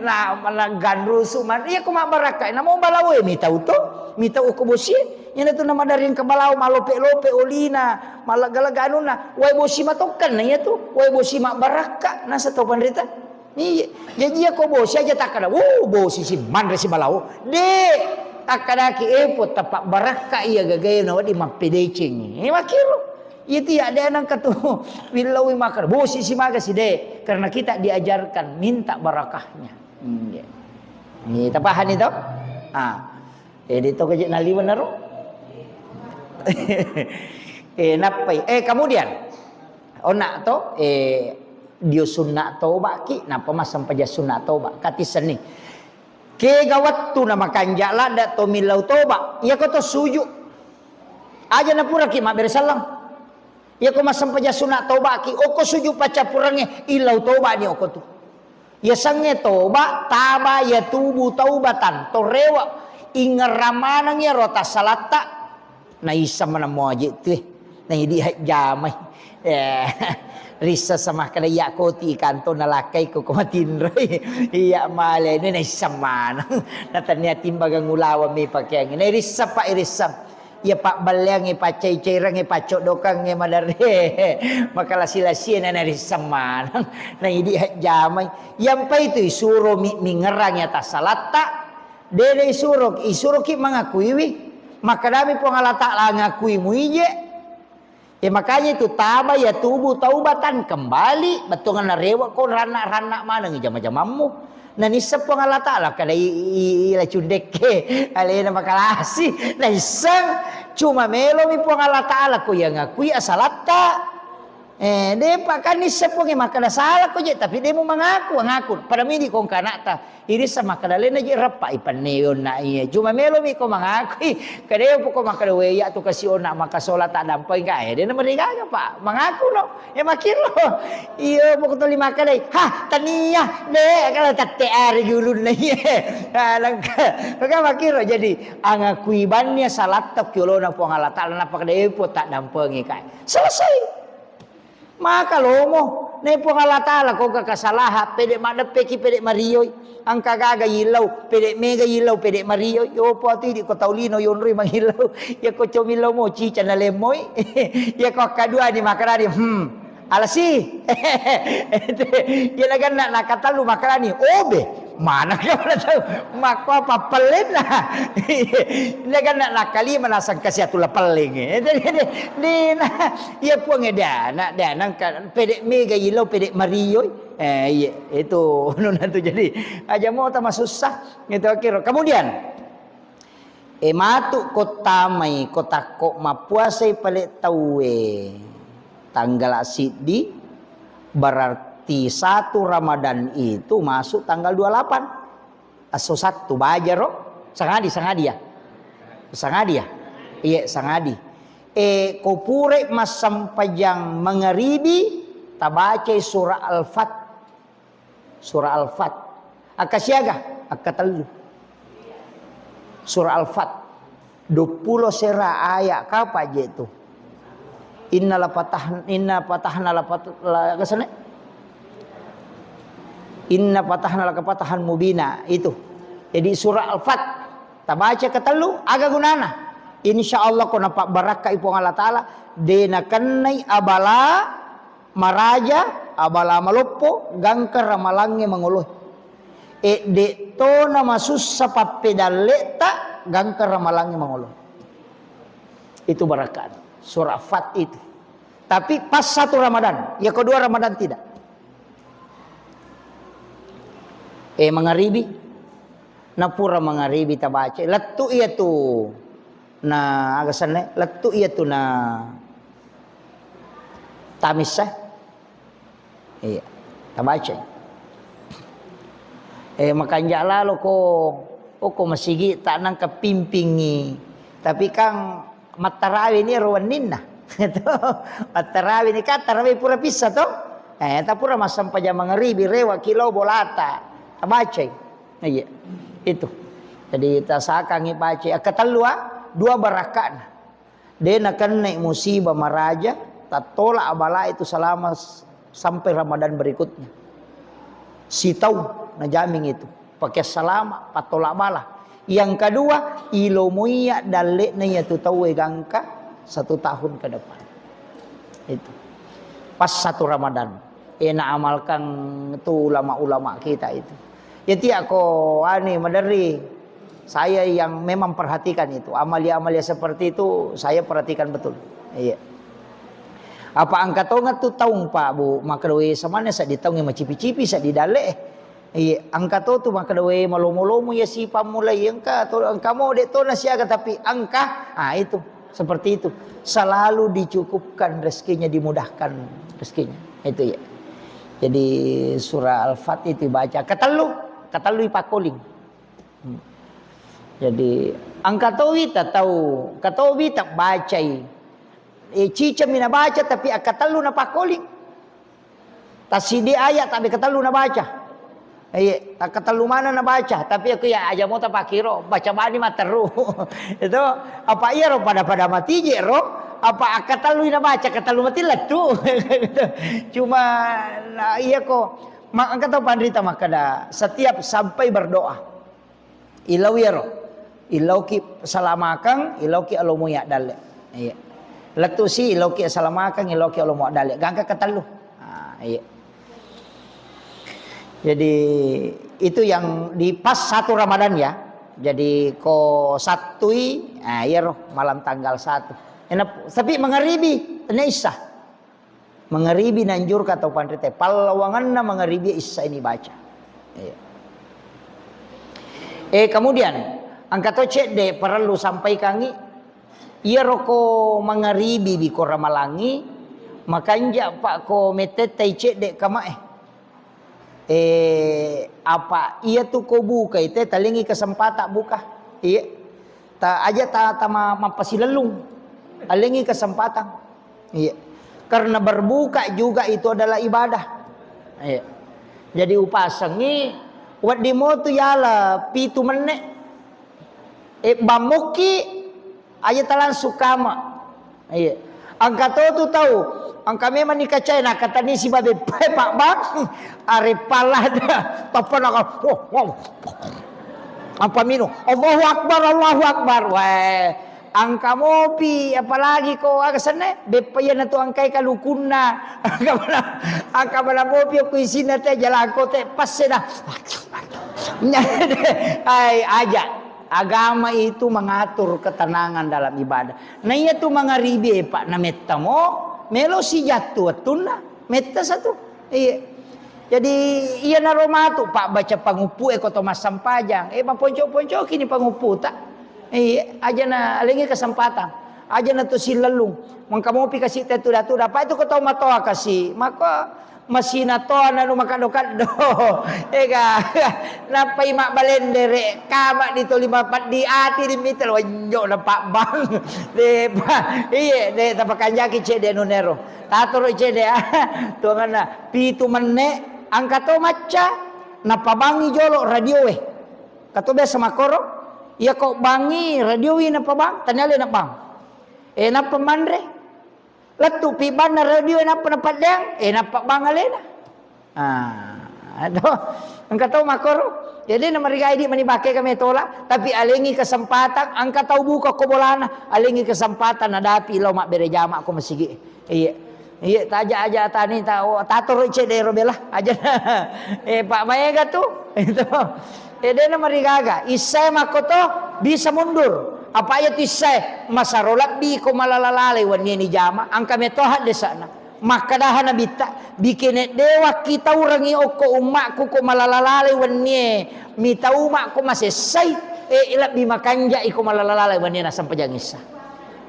Na, na ganrusu manre, iya ko mabbarakka, namo balaoe mitau to, mitau ko bosi, iyana tu na maderri engka balao malope-lope olina, mallega-lega anunna, wae bosi matokkan na iya tu, wae bosi mabbarakka, nasa tau panrita. Iya. Jaji iya ko bosi aja takkada, "Wuh, bosi si manre si balawo." De, takkadaki, "Eh, po tappa barakka iya gagae na wedding mappedeceng." Eh, makkiro. Iya tu ya, de nengka tu. Willaui makkada, "Bosi si maga si de." Karena kita diajarkan minta barakahnya. Hmm, iya. Ini tapahani to? Ah. Eh, de to gaje naliweng naro. Eh, nappai. Eh, kemudian. Onna to, eh, dio sunna tobaki, nappa massempajang sunna toba. Katissenni. Kega wettu na makanja ladda to millau toba. Iyako to suju. Aja napuraki mabbere sallang. Iyako massempajang sunna tobaki, oko suju paccappurengnge, illau tobani oko tu. Yasengnge toba, taba yatubu taubatan, to rewe, ingerra maneng iyaro tassalatta, naisseng maneng muaje tu, eh. Naidi hajjamai. Eh, rissa samakkeda iya koti kanto nalakkai ko, ko matinroi. Iya male, ini naisseng maneng. Natennia timbangang ulaweng mi pakeangnge. Nairissa pa irissa. Iya pabbelleangnge, paccai-cairangnge, paccoddokangnge maderre. Makalasi-lasie na narisseng maneng. Na idi hajjamai. Yampai tu isuro mi, mingerang iya tassalatta. De na isuro, isuroki mangakuiwi. Makkedami Puang Allah Taala, "Ngakui muije." Ya, makanya itu taba yatubu taubatan, kembali, bettuanna rewe ko ranna-ranna maneng jama-jamammu. Na nisseng Puang Allah Taala kada i, i, i, ila cundekke, alena makalasi, naisseng, cuma melomi Puang Allah Taala ko iya ngakui asalatta. Eh, depa kan nisseng Puang e makkada sala ko je, tapi de mu mangaku, ngaku. Pada midi ko engka anakta. Irissa makkada lena je reppa ipanne onna iya. Cuma melomi ko mangakui. Kadeo poko makkada, "We, iya tu kasi onna makasola tak dampeng ka." Eh, dena merigaga, Pak. Mangaku no. Eh, makkiro. Iyo, poko toli makkada, "Ha, tania. De, kalau tette ari gulunna iya." Ah, langka. Maka makkiro jadi angakui banni salatta ki olona Puang Allah Taala, nappa kada epo tak dampengi ka. Selesai. Maka lomo, ne Puang Allah Taala, ko ga kasalaha, pede maddeppeki, pede marioi, angka gaga yillau, pede mega yillau, pede marioi, yopo atu idi ko tau lino yonroi mangillau, ya ko comillau mo cica nalemmoi, ya ko akkaduani makarani, hmm, alasi, ya naganna nakatellu makarani, obe, Maneng ka mana tau makkoa pappellenna. Naganna nakkalima naseng kasi atu lapelleng. Dena, iya Puang e dana, dana engka pede mega yillau pede marioi. Eh, iya, itu nuna tu jadi aja mota masussa. Gitu akhir. Kemudian E matu ko tamai ko takko mappuasai pale tauwe tanggala siddi, berarti Ti satu Ramadan itu masuk tanggal dua puluh delapan. Esso Sattu, bajaro. Sangadi, sangadi ya? Sangadi ya? Iya, sangadi. Eh, ko pura massempajang mangaribi, tabacai surah Al-Fat. Surah Al-Fat. Akka siaga? Akka tellu. Surah Al-Fat. Duappulo sera ayat, kapa je tu? Inna la patah, inna patahna la pat-, la, aga sana? Inna patahna laka fatahan mubina, itu. Jadi surah Al-Fat tabaca ketellu, aga gunana? Insya Allah ko napabbarakkai Puang Allah Ta'ala, de nakennai abala maraja, abala maloppo, gangka ramalangnge mangoloe. E, de tona masussa pappedalletta, gangka ramalangnge mangoloe. Itu barakat. Surah Fat itu. Tapi pas satu Ramadan, ya kedua Ramadan tidak. Eh, mangaribi. Napura mangaribi tabaca. Lettu iya tu. Na, aga sanne? Lettu iya tu na tamissa. Iya, tabacai. Eh, makanja lalo ko, oko masigi ta nangka pimpingi. Tapi kan mattarawe ni ro wenninna. Mattarawe ni kan tarawe pura pissa to. Eh, tapura massempajang mangaribi, rewa kilo bolata. Tabacai. Iya. Itu. Jadi tasakangi bacai. Akka tellu, ah, dua barakakna. De nakennai musibah maraja, tattola abala itu selama s-, sampai Ramadan berikutnya. Sitau najamin itu. Pakai salama, pattola bala. Yang kedua, ilomoiya dalle'na iya tu tauwe gangka satu tahun ke depan. Itu. Pas satu Ramadan. Eh, naamalkan tu ulama-ulama kita itu. Ya, tiak ko, anu, maderri. Saya yang memang perhatikan itu. Amalia-amalia seperti itu saya perhatikan betul. Iya. Apa engka tonga tu taung, Pak, Bu, makkedawe samanna seddi taung macipi-cipi seddi dalle. Iya, engka to tu makkedawe malomo-lomo ya si pammulai engka to, engka mo de to na siaga tapi engka. Ah, itu, seperti itu. Selalu dicukupkan rezekinya, dimudahkan rezekinya. Itu ya. Jadi surah Al-Fat itu baca. Ketellu, ketellu ipakoling. Hmm. Jadi, engka towi ta tau, engka towi ta bacai. Eh, ciceng mi nabaca, tapi akka tellu napakoling. Tasidi ayat, tapi ketellu nabaca. Iya, tak ketellu mana nabaca, tapi aku ya aja mau tapakiro, baca bani materu. Itu, apa iya ro pada-pada mati je ro, apa akka tellu nabaca, ketellu mati lettu. Cuma, nah, iya ko, ma-, engka tau panrita makkeda, setiap sampai berdoa. Ilau iyaro. Ilauki salamakang, ilauki alomo ya dalle. Iya. Lettu si ilauki salamakang, ilauki alomo dalle. Gangka ketellu. Ah, iya. Jadi itu yang di pas satu Ramadan ya. Jadi ko sattui, ah, iyaro malam tanggal satu. Enak, tapi mangaribi, tenna issa. Mangaribi nanjurka tau panrita, pallawanganna mangaribi issa ini baca. Iya. Eh, kemudian, engka to cedde parellu sampaikangi, iyaro ko mangaribi biko ramalangi, makanja pa ko mettettai cedde kamae. Eh, apa iya tu ko bukai te, talengi kesempatan buka. Iya. Ta, aja ta, ta ma-, mappasilellung. Alengi kesempatan. Iya. Karena berbuka juga itu adalah ibadah. Iya. Jadi upasengi, wedding mo tu yala pitu menne. Eh, bammukki, aja ta langsung kama. Iya. Engka to tu tau, engka memang ni kacai, na katani si babe, "Pai, Pak Bang, are palada." Tappa na, oh, wow. Apa minum? "Allahu Akbar, Allahu Akbar." Weh, engka mopi, apalagi ko aga senne, beppa iya na tu engkai kalukunna. Engka mana, engka mana mopi ko isinna te, jalangko te, passe dah. Ai, aja. Agama itu mengatur ketenangan dalam ibadah. Na iya tu mangaribi, Pak, na metta mo, melo si jattu wettunna, metta satu. Iya. Jadi, iya naro matu, Pak, baca panguppu e ko to massempajang. Eh, maponco-poncoki ni pangupputa. Iya, aja na alengi kesempatan. Aja na tu silellung. Mengka mopi kasi te tuda-tuda. Pak, itu ko tau matoa kasi. Maka Masina to nanu makaddo-kaddo. Ega, nappai mabbalendere, kama di toli mapeddi ati di mitel, wenjo na pabbang. De, pa, iye, de, tapakanjaki cede nunero. Tatoro cede, ah, tuanganna, pitu menne, angka to macca, napabangi jolo radioe. Kato biasa makoro, iya ko bangi radiowi napabang, taniale nabang. E, nappa manre. Lettu pi banna radio e nappa napaddeang, e nappa bang alena. Ah, aduh, engka tau makkoro. Jadi namarigai di mani bakke kami tola, tapi alengi kesempatan, engka tau buka ko bolana, alengi kesempatan nadapi lao mabbere jama ko masigi. Iya. Iya, taja aja tani ta, oh, tatoro cedero bela aja. Eh, Pak Maega tu. Itu. Eh, dena marigaga, issae makkoto bisa mundur. Apa iya tu issae? Masaro labbi ko malala-lalai wennie ni jama, angka meto haddesana. Makkadaha nabitta, bikene dewakki taurangi okko ummakku ko malala-lalai wennie, mitau makko masessai, eh, lebbi makanjai ko malala-lalai wennie na sempajang issa.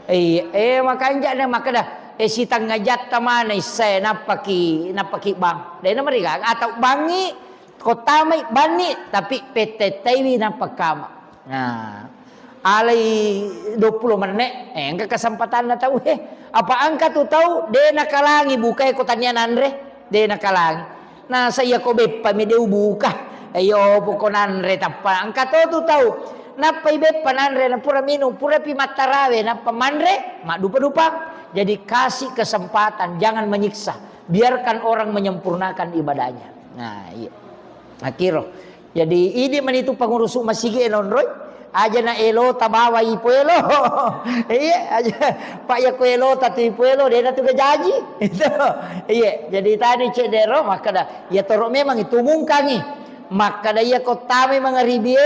Eh, eh, makanja na makkada, eh, sitengnga jatta mana issae, nappaki, nappaki bang. Dena marigaga, atau bangi, Ko tamai banni, tapi pettettaiwi nappa kama. Nah, alai duappulo menne, eh, engka kesempatanna tau, eh. Apa engka tu tau, de nakalangi bukae ko tania nanre, de nakalangi. Nah, saya ko beppa mi de ubuka. Eh, yo, poko nanre tappa. Engka to tu tau, nappai beppa nanre, na pura minung, pura pi mattarawe, nappa manre, maddupa-dupa. Jadi kasih kesempatan, jangan menyiksa. Biarkan orang menyempurnakan ibadahnya. Nah, iya. Akiro. Jadi, idi mani tu pangurusu masigi e nonroi. Aja na elo tabawa ipoelo. Iya, aja. Pak ya ko elo tatu ipoelo, de na tu gajaji. Itu. Iya, jadi tadi cedero, makkada, ya toro memang itu mungkangi. Makkada iya ko tamai mangaribie,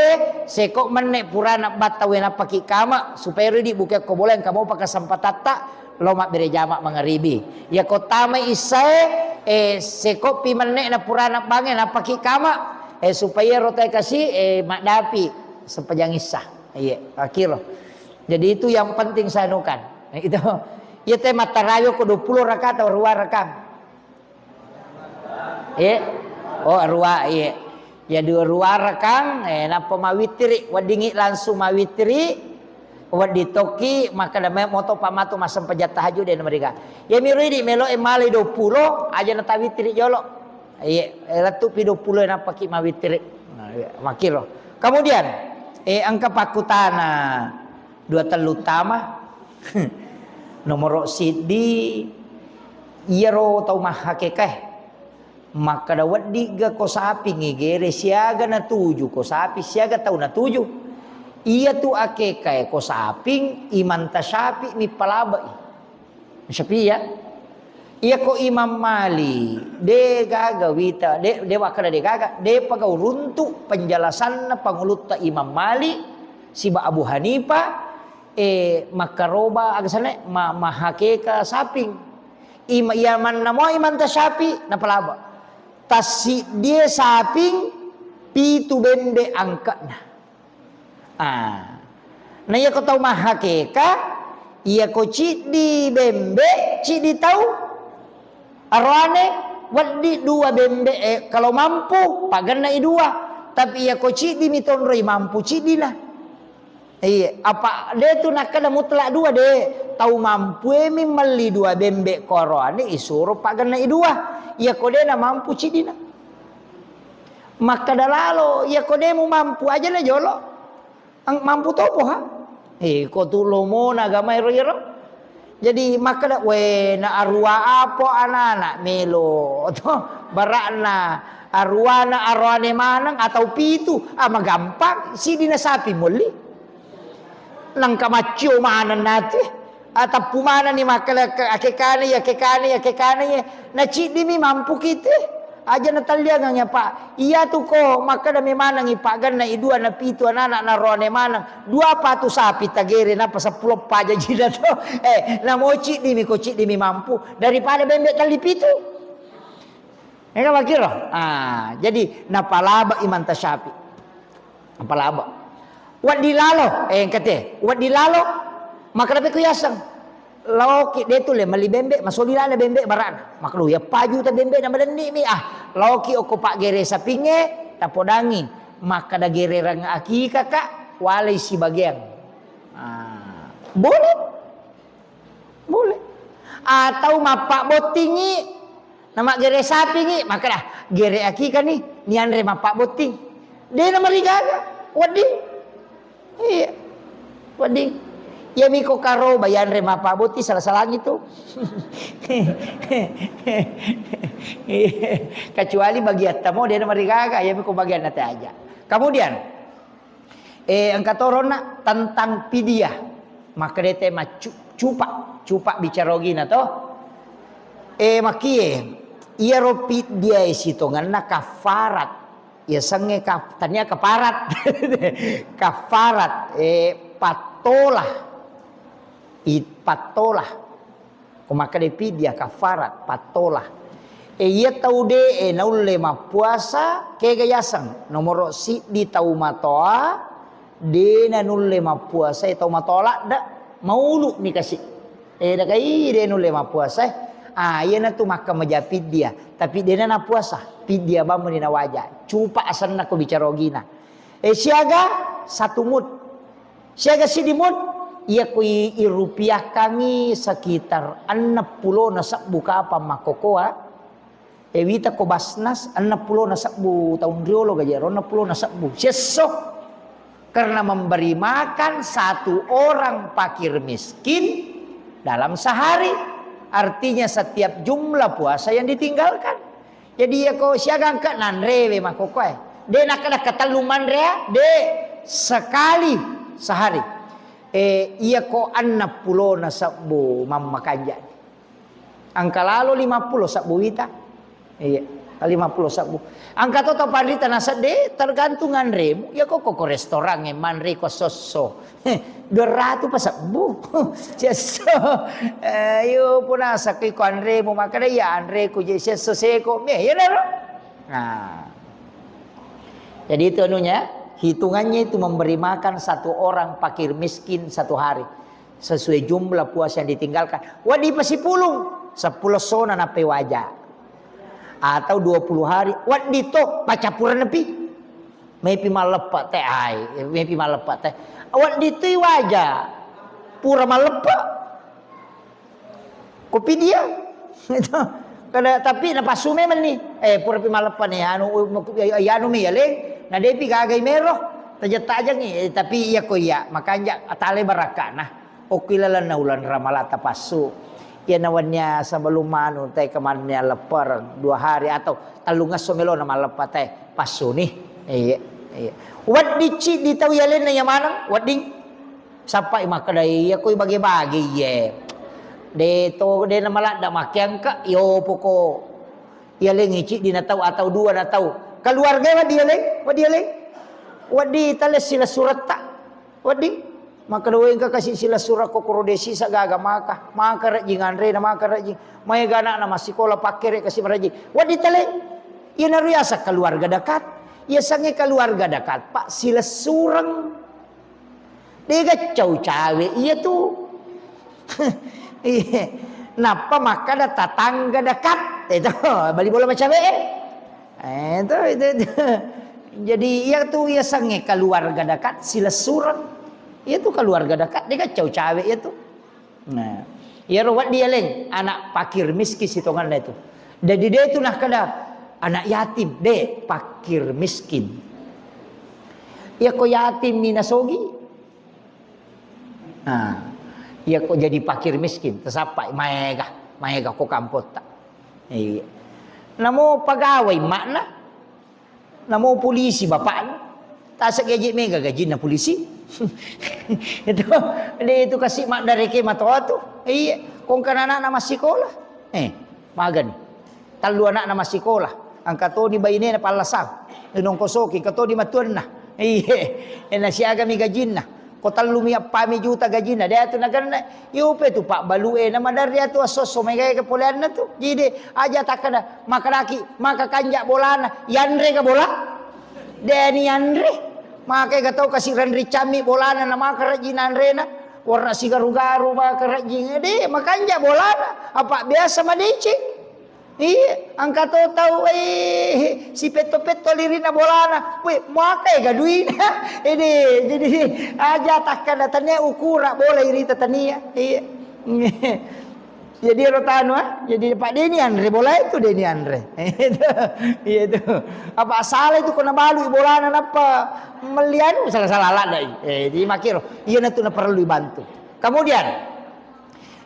seko menne purana batta wena paki kama, supaya ridi buke ko boleh kamu pakasempatatta, lo mabbere jama mangaribi. Iya ko tamai issae, eh, sekoppi menne na purana bange, nappaki kama, eh, supaya rotae kasi, eh, maddapi sempajang issa. Iya, akiro. Jadi itu yang penting saya anukan. Itu. Iya te mattarayo ko duappulo raka atau rua rakang. Eh? Oh, arua, iya. Ya, dua, rua rakang, eh, nappa mawitiri, weddingi langsung mawitiri, wedding tokki, makkada me-, moto pa matu massempajang tahajud de namariga. Ya, miro idi melo e malai duappulo, aja natawitiri jolo. Iya, eh, lettu pi duappulo e nappaki mawitiri. Nah, iya, makkiro. Kemudian, eh, engka pakkutana. Dua tellu tama. Nomoro siddi, iyaro tau mahakekae. Makkada, weddigga ko saping igere siaga natuju ko saping siaga tau natuju. Iyatu akekae ko saping imanta syafi mi palabai. Syafi'i ya. Iyako Imam Malik, de gaga wita, de, de wakkada de gaga, de pagau runtu penjelasanna pangulutta Imam Malik siba Abu Hanifah, eh, makkaroba aga sana, ma-, mahakeka saping. Ima-, iya manna mo Imam Tasyafi napalaba. Tassiddie saping pitu bembe angka'na. Ah. Na iyako tau mahakeka, iyako ciddi bembe, ciddi tau, aroane, weddi dua bembe, eh, kalau mampu, pagenna i dua. Tapi iyako ciddi mi tonroi mampu ciddina. Iya, apa de tu nakkeda mutlak dua de, tau mampu e mi melli dua bembe ko aroane isuro pagenna i dua. Iyako de na mampu ciddina. Makkeda lalo, iyako de mu mampu aja na jolo. Ang-, mampu topo ha? Eh, ko tu lomona agama ero iyaro. Jadi makkeda, "We, na arua apo anana melo to? Bara'na aruana aroane maneng atau pitu?" Ah, magampang, sidina sapi molli. Nangka maccio maneng nate. Atappu manenni makkeda ke-, akekane ya, akekane ya, akekane ya. Na ciddimi mampu kite. Aja natalliangang ya, Pak. Iyatu ko makkeda memanengi paggenna i dua na pitu anana na roane maneng. Dua patu sapi tagere napa seppulo paja jina to. Eh, namo ciddimi ko ciddimi mampu daripada bembe telli pitu. Ega makiro? Ah, jadi napalaba Imam Tasyafi. Napalaba. Weddi lalo, eh, engkate. Weddi lalo, makkeda pe ku yaseng. Laoki de tu le melli bembe, masoli lana bembe barana. Maklu ya paju ta bembe na madenni mi ah. Laoki oko pak gere sapinge, tapodangi. Makkada gererang akika kak, walai sibageang. Ah, boleh. Boleh. Atau mappabbottingi, namaggere sapingi, makkada, "Gere akika ni, nianre mappabbotting." De namarigaga, wedding. Iya. Wedding. Iya miko karo bayanre mappabbotting, salah-salangi tu. Kecuali bagiatta mo, de namarigaga, iya miko bagianna te aja. Kemudian, Eh, engka toronna tentang pidyah. Makkedete maccu-, cupa, cupa bicara ogina to. Eh, makie, iyaro pidyah e sitongenna kafarat. Yasengnge kaf-, tania kafarat. Kafarat, eh, pattola. I-, pattola. Ko makkeda pidyah kafarat, pattola. E, iya tau de'e naulle mappuasa, kega yaseng? Nomoro siddi tau matoa, de nanulle mappuasa, e, tau matoa ladde, maulu ni kasi. E, dakai de nulle mappuasa, e. Ah, iyanatu makka maja pidyah, tapi de na napuasa, pidyah bammu ni nawaja. Cupa asenna ko bicara ogina. E, siaga satu mut. Siaga siddi mut, iya ko i-, irupiahkangngi sekitar enneng pulona sebbu kapang makkokoa, e, wita ko Basnas, enneng pulona sebbu taung riolo gaji ero, enneng pulona sebbu. Siesso. Karena memberi makan satu orang fakir miskin dalam sehari. Artinya setiap jumlah puasa yang ditinggalkan. Jadi, iya ko siaga engka nanrewe makkokkoe. De nakkeda katellu manrea, de, sekali sehari. Eh, iya ko enneng pulona sebbu mammakanja. Engka lalo lima pulo sebbu wita. Iya, lima pulo sebbu. Engka to tau panrita nasedde, tergantung anremu. Iya ko, ko, ko restoran e manre ko sosso. Heh, dua ratu pa sebbu. Siesso. Eh, yo, punasa ki ko anremu, makkeda, "Iya, anreku je siesso seko." Me, iya naro. Nah. Jadi itu anunya, hitungannya itu memberi makan satu orang fakir miskin satu hari. Sesuai jumlah puasa yang ditinggalkan. Waddi pasipulung, seppulo sona nape waja. Atau dua puluh hari, waddi to, pacapuran nepi. Mepi malleppa te ai, mepi malleppa te. Wedditui waja. Pura malleppa. Kopi dia. Itu. Kada, tapi napassu memang ni. Eh, pura pi malleppa ni. Anu, anu mi yaleng. Na depi gagai mero. Tajeng-tajengi. Eh, tapi iya ko iya. Makanja atale barakkana. Okki lalenna uleng Ramalang tapassu. Iyana wennia sebelum manu te kemannia leppereng dua hari atau tellungesso melona malleppa te passuni. Iya, iya. Wedding ciddi tau yalenna iya maneng, wedding. Sappai makkeda iya koi bage-bage iye. De to, de na maladda makkeangka, yo poko. Yalengngi ciddi na tau atau dua na tau. Keluarga wedding yaleng, wedding yaleng. Wedding talessi lessuretta. Wedding, makkeda, "Woi, engka kasi silessureng ko koro de sisa gaga maka, maka rejjing anrena, maka rejjing. Maega anakna massikola pakkere kasi marejjing." Wedding tale. Iyanaro yaseng keluarga dekat. Yasengnge keluarga dekat, Pak, silessureng. Dega cau cawe iya tu. Iya. Nappa makkeda tetangga dekat. Itu, bali bola macawe, eh. Eh, itu, itu, itu. Jadi, iya tu, iya sange keluarga dekat, silessureng. Iya tu keluarga dekat, dega cau cawe iya tu. Nah, iyaro wedding yaleng, anak fakir miskin sitonganna itu. Jadi, de tu nakkeda anak yatim, de, fakir miskin. Iya ko yatim ni nasogi. Nah, iya ko jadi fakir miskin, tasappai, maega, maega ko kampotta. Iya. Namo pegawai makna, namo polisi bapakna. Tasa gaji mega gajinna polisi. Itu, de itu kasi maddareke matoa tu. Iya, kongkana anakna massikola. Eh, magani. Tallu anakna massikola, engka toni bainena pallasang, nongkosoki, engka toni matuanna. Iye, nasiagami gajinna. Ko tellumi eppami juta gajinna, de atu nagenna. Iupe tu pabbalue, namaderri atu esso-esso, maega-ega poleanna tu. Jadi, aja takkeda, makkedaki, maka kanja bolana, yanrega bola? De nianre. Maka ega tau kasi renri cammi bolana, na maka rejji nanrena. Warna sigaru-garu, makarajing, de, makanja bolana, apa biasa madeceng. Iya, engka to tau, eh, sipetto-petto lirina bolana. Weh, muakai ga duina. Ede, jadi aja takkada tania ukura bola irita tania. Iya. Jadi ero tanu, ah, jadi Pak Deni anre bola itu Deni anre. Itu, iya itu. Apa salah itu kena balu bolana nappa melli anu salah-salah ladai. Eh, jadi makiro. Iya natu naperlu dibantu. Kemudian,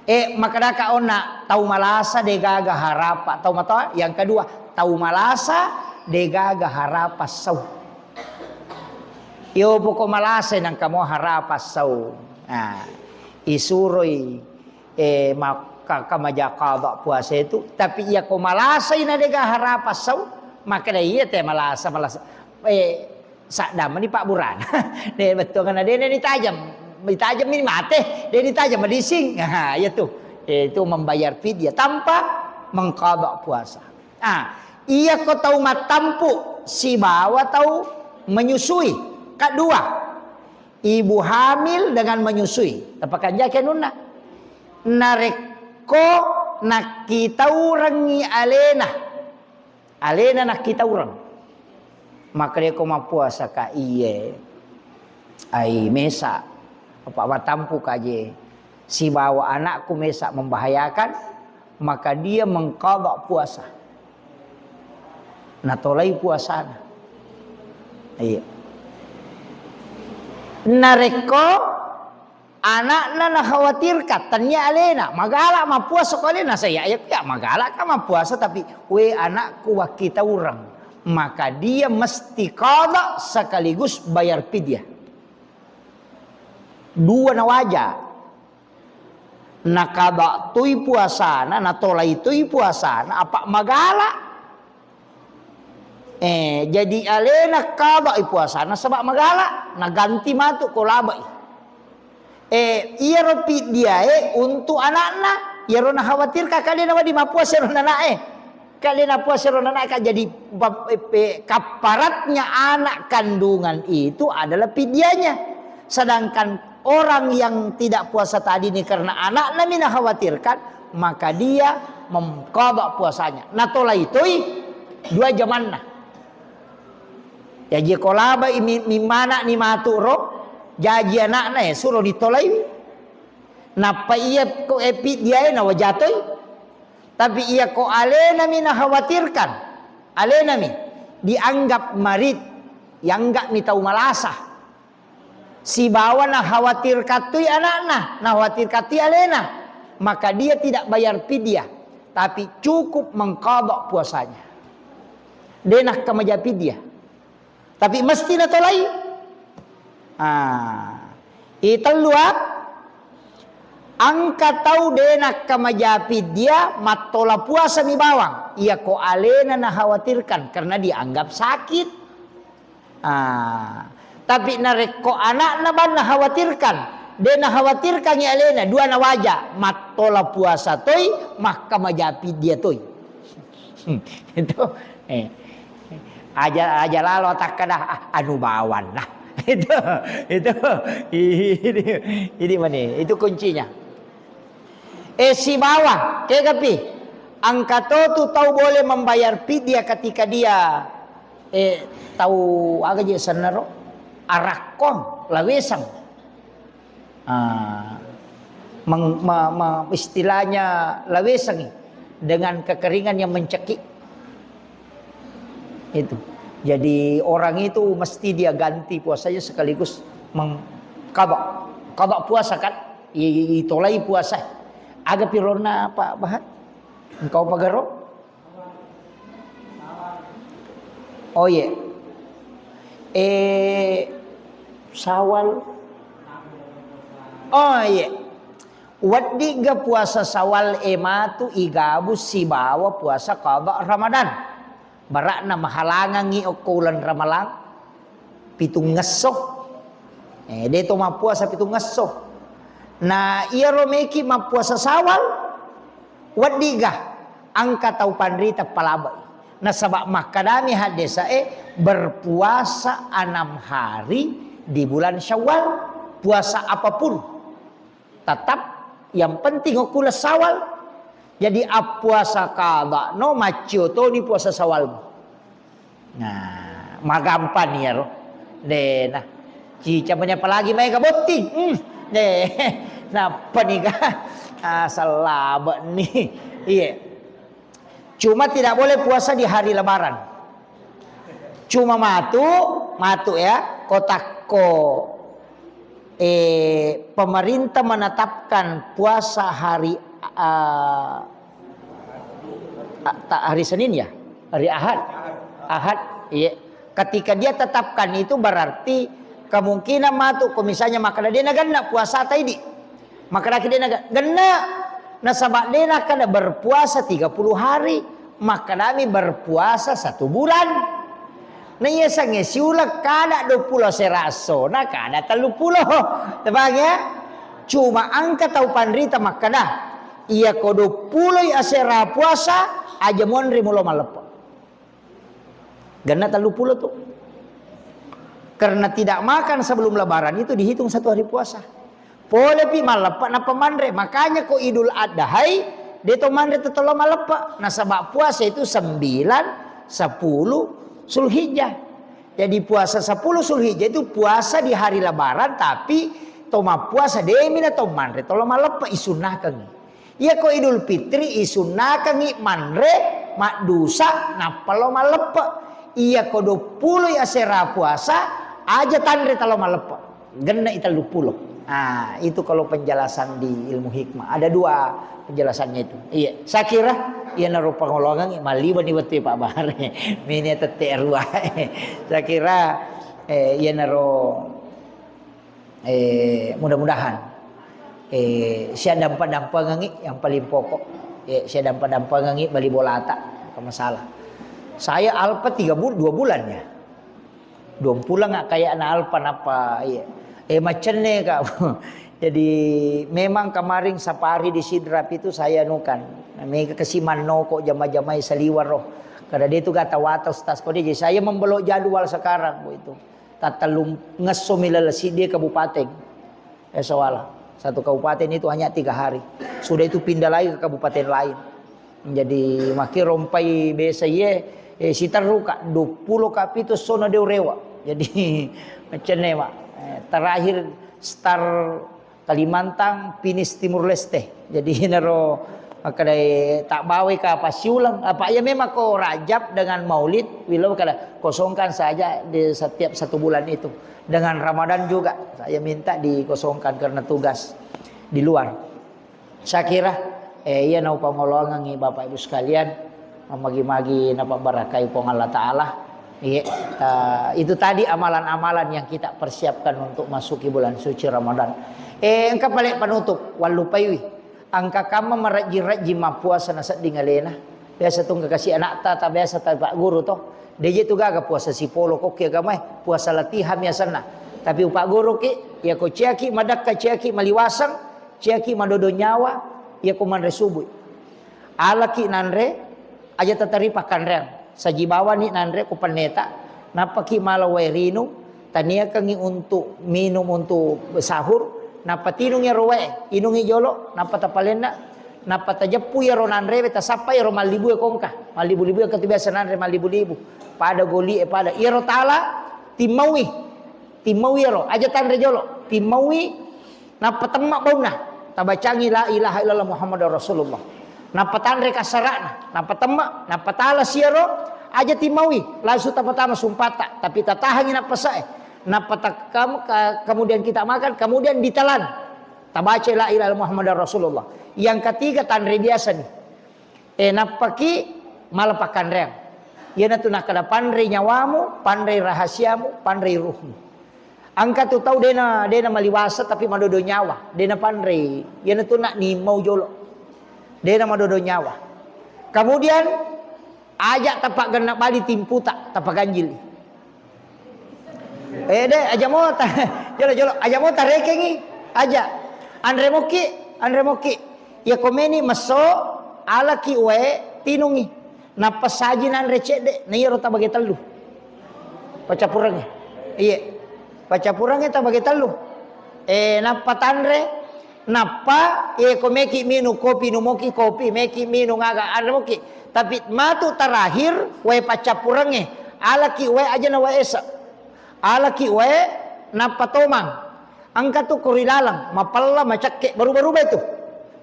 eh, makadaka onna tau malasa degaga harapa, tau matoa. Yang kedua, tau malasa degaga harapa sau. Yo poko malasa nangka mo harapa sau. Nah, isuroi, eh, maka kamaja qada puasa itu, tapi iya ko malasai na dega harapa sau, maka dai iya te malasa, malasa. Eh, Saddammani pabburana. De, bettuanna de, de ditajang. Ditajang mi mate, de ditajang madising. Nah, iya tu. Itu membayar fidyah tanpa mengqada puasa. Ah, iya ko tau mattampu sibawa tau menyusui. Kedua, ibu hamil dengan menyusui. Tapakanjaki anunna. Narekko nakkitaurengngi alena. Alena nakkitaureng. Makkedako mappuasaka, iye. Ai mesa. Apa watampuka je. Sibawa anakku mesa membahayakan, maka dia mengqada puasa. Natolai puasana. Iya. Narekko anakna nakhawatirkan, tania alena, magala mappuasa ko alena, saya ya, ya magala ka mappuasa, tapi we anakku wakkitaureng, maka dia mesti qada sekaligus bayar fidyah. Dua nawaja. Nakaba toi puasana, natolai toi puasana, apa magala. Eh, jadi alena qada'i puasana saba magala, naganti matu ko labai. Eh, iyaro fidyae untuk anakna, iyaro nakhawatirkan kale nawedding mappuasa ro nanae. Kale napuasa ro nanae, jadi bab-, eh, pe-, kafaratnya anak kandungan itu adalah fidyahnya. Sedangkan orang yang tidak puasa tadi ini karena anakna mi nakhawatirkan, maka dia mengqada puasanya. Natolai toi dua jamanna. Jaji ko labai mi-, mimmana ni matu ro, jaji anakna ya suro ditolai. Nappa iya ko epi diae nawajatoi. Tapi iya ko alena mi nakhawatirkan, alena mi dianggap marid, ianggap mi tau malasa. Sibawa nakhawatirkan tui anakna, nakhawatirkan tui alena, maka dia tidak bayar fidyah, tapi cukup mengqada puasanya. De nakkamaja fidyah. Tapi mesti natolai. Ah. Itellu, ah. Engka tau de nakkamaja fidyah, mattola puasa mi bawang. Iya ko alena nakhawatirkan karena dianggap sakit. Ah, tapi narekko anakna bang nakhawatirkan, de nakhawatirkangngi alena, dua nawaja, mattola puasa toi, makkamaja fidyah toi. Itu, eh, aja, aja lalo takkada, ah, anu bawang lah. Itu, itu, ini, ini mani, itu kuncinya. Eh, sibawa, kegapi? Engka to tu tau boleh membayar fidyah ketika dia, eh, tau aga je sennaro? Arakkong, lawesang. Ah, meng-, me-, me-, istilahnya lawesangi dengan kekeringan yang mencekik. Itu. Jadi orang itu mesti dia ganti puasanya sekaligus meng-, qada, qada puasa kan? I-, i-, itolai puasa. Aga pironna Pak Bahar? Engkau pagaro? Oh iya. Eh, Sawal. Oh iya. Weddigga puasa Sawal e matu igabus sibawa puasa qada Ramadan. Barakna mahalangangngi okko uleng Ramalang pitungngesso. Eh, de to mappuasa pitungngesso. Na iyaro meki mappuasa Sawal, weddigga engka tau panrita palabai. Nasaba makkadami haddesae, berpuasa enam hari di bulan Syawal, puasa apapun. Tetap yang penting okko uleng Syawal. Jadi appuasa qada no, maccio toni puasa Syawalmu. Nah, magampang iyaro. Dena. Cica meni apalagi maega botting. Hmm. Deh. Nappa niga? Ah, salabe ni. Iya. Cuma tidak boleh puasa di hari Lebaran. Cuma matu, matu ya, kotakko, eh, pemerintah menetapkan puasa hari, ah, ah, ta-, hari Senin ya? Hari Ahad. Ahad, iya. Ketika dia tetapkan itu berarti kemungkinan matu, ko misalnya makkeda de nagenna puasa ta idi. Makkedaki de naga-, genna. Nasaba de nakkeda berpuasa tiga puluh hari, makkedami berpuasa satu bulan. Na iya sange siuleng kada dua puluh asera essona, kada tellu puluh. Tepang ya? Cuma engka tau panrita makkeda, iya ko dua puluh asera puasa, aja monri mulo malleppe. Genna tellu puluh tu. Karena tidak makan sebelum Lebaran itu dihitung satu hari puasa. Polepi malleppe nappa manre. Makanya ko Idul Adhai, de to manre tettello malleppe. Nasaba puasa itu sembilan, sepuluh Zulhijjah. Jadi puasa sepuluh Zulhijjah itu puasa di hari Lebaran, tapi to mappuasa demi na to manre tello malleppe isunnakengngi. Iyako Idul Fitri isunnakengngi manre maddusa nappa lao malleppe. Iyako dua puluh asera puasa, aja tanre talao malleppe. Genna i tellu puluh. Ah, itu kalau penjelasan di ilmu hikmah. Ada dua penjelasannya itu. Iya, saya kira iyanaro pangolongangngi malliwani wettu Pak Bare. Mini tette rua. Saya kira, eh, iyanaro Eh, mudah-mudahan, eh, sia dampa-dampangengngi yang paling pokok. Eh, sia dampa-dampangengngi bali bolata, bukan masalah. Saya alpa tiga bul-, dua bulan ya. Dua bulan nggak kayak na alpa napa, iya. Eh, macenne, Kak. Jadi memang kemarin safari di Sidrap itu saya nukan. Nah, mega kasi mannoko jama-jamai saliweng ro. Karena dia itu gata wata ustaz kode. Jadi saya membelok jadwal sekarang, Bu, itu. Tattellung ngesso mi laleng siddi kabupaten. Eh, soala. Satu kabupaten itu hanya tiga hari. Sudah itu pindah lagi ke kabupaten lain. Jadi, maki rompai biasa iye, eh, siterru ka, dua puluh ka pitu sona de urewa. Jadi, macenne, Mak. Eh, terakhir start Kalimantan, finish Timur Leste. Jadi, naro makkedai tabbawai ka passiuleng. Apa iya memang ko Rajab dengan Maulid, willau kada kosongkan saja di setiap satu bulan itu. Dengan Ramadan juga, saya minta dikosongkan karena tugas di luar. Saya kira, eh, iya nau pangolongangi Bapak Ibu sekalian, Mamagi-magi napabbarakai Puang Allah Ta'ala. Iya, eh, itu tadi amalan-amalan yang kita persiapkan untuk masuki bulan suci Ramadan. Eh, engka pale penutup, wallupaiwi. Engka kamma marejjing-rejjing mappuasa nasedding alena. Biasa tu engka kasi anakta, ta biasa ta Pak Guru to. Deje tu gaga puasa sipolo kokki agamae, puasa latihan biasanna. Tapi Pak Guru ki, ya ko ciaki madakka, ciaki maliwaseng, ciaki madodo nyawa, ya ko manre subuh. Alaki nanre, aja tatari pakkanreang. Saji bawani nanre ko penneta, nappaki mala wae rinung, taniakengngi untuk minum untuk sahur, nappa tinung iyaro wae, inungi jolo, nappa tapalenna, nappa tajeppu iyaro nanrewe, tasappa iyaro mallibuwe kongka, mallibu-libuwe engka tu biasa nanre mallibu-libu, pada goli e pada. Iyaro tala timmaui, timmaui iyaro, aja tanre jolo, timmaui. Nappa temma baunna, tabacangi la ilaha illallah Muhammadar Rasulullah. Nappa tanre kassara'na, nappa temma, nappa tala siaro, aja timmaui, langsung tapatama sumpatta, tapi tatahangi nappasae. Nappa tak-, kam-, ka-, kemudian kita makan, kemudian ditelan. Tabaca la ilaha illallah Muhammadar Rasulullah. Yang ketiga tanre biasa nih. Eh, nappaki mala pakkanreang. Iyanatu nakkeda, panrei nyawamu, panrei rahasiamu, panrei ruhmu. Engka tu tau dena, dena maliwasa tapi madodo nyawa, dena panrei. Iyanatu nak nimmau jolo. Dena madodo nyawa. Kemudian aja tapaggenna bali timputa, tapaganjili. Eh, de, aja mota. Jolo, jolo, aja mota rekengi. Aja. Anre moki, anre moki. Ya komeni meso, alaki wae, tinungi. Nappa saji nanre cedde, na iyaro tabage tellu. Pacappurengnge. Iye. Pacappurengnge tabage tellu. Eh, nappa tanre, Nappa, eh, ko meki minung kopi, numoki kopi, meki minung aga, ada moki. Tapi matu terakhir, wae paccappurengnge, alaki wae aja na wae esa. Alaki wae, nappa tomang. Engka tu ko ri laleng, mapella macakke, baru-baru bae tu.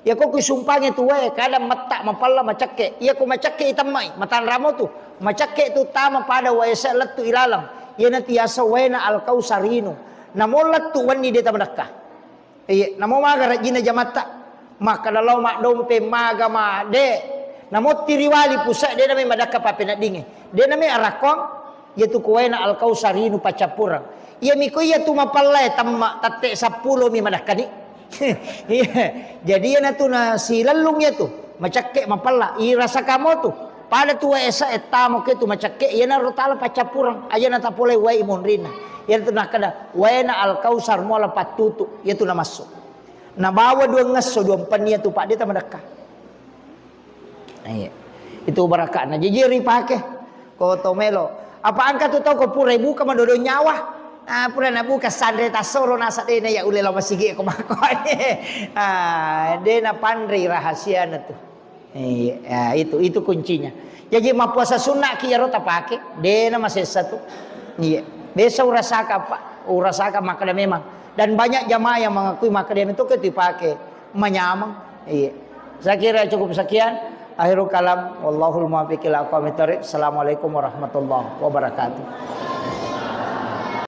Iya ko ku sumpange tu wae, kadang metta mapella macakke. Iya ko macakke itemmai, matanramo tu. Macakke tu tama pada wae esa lettu ilaleng. Iyana tiasa waena Al-Kausar inu. Namo lettu wenni de tamadekka. Iya, namo maga rajina jamatta. Makkada lao maddompe maga ma, de. Namo tiriwali pusat de name madakka papeneddinge. De name arakkong, iya tu kuwaina Al-Kausar inu paccappureng. Iya miko iya tu mapallae temma tette seppulo mi madakkani. Iya. Jadi iya natu na silellung iya tu. Macakke mapella. Irasa kamo tu. Pada tu wae esa ettamo ke tu macakke, iyanaro tala paccappureng, aja na tapolei wae monrinna. Iyanatu nakkeda, waena Al-Kausar muala pattutu, iyatu namassu. Nabawa duangngesso, duampenni iyatu, Pak, de tamadekka. Iya. Itu barakakna. Jaji ripake. Ko to melo. Apa engka tu tau ko pura buka madodo nyawa. Ah, pura nabuka sanre tassoro nasa de na ya ule lao masigi ko makko. Ah, de napanrei rahasiana tu. Iya, ya, itu, itu kuncinya. Jaji mappuasa sunna ki iyaro tapake, dena masessa tu. Iya. Biasa urasaka, Pak, urasaka makkeda memang. Dan banyak jamaah yang mengakui makkeda memang tu ke dipake manyameng. Iya. Saya kira cukup sekian. Akhirul kalam, wallahul muwaffiq ila aqwamit thariq. Assalamualaikum warahmatullahi wabarakatuh.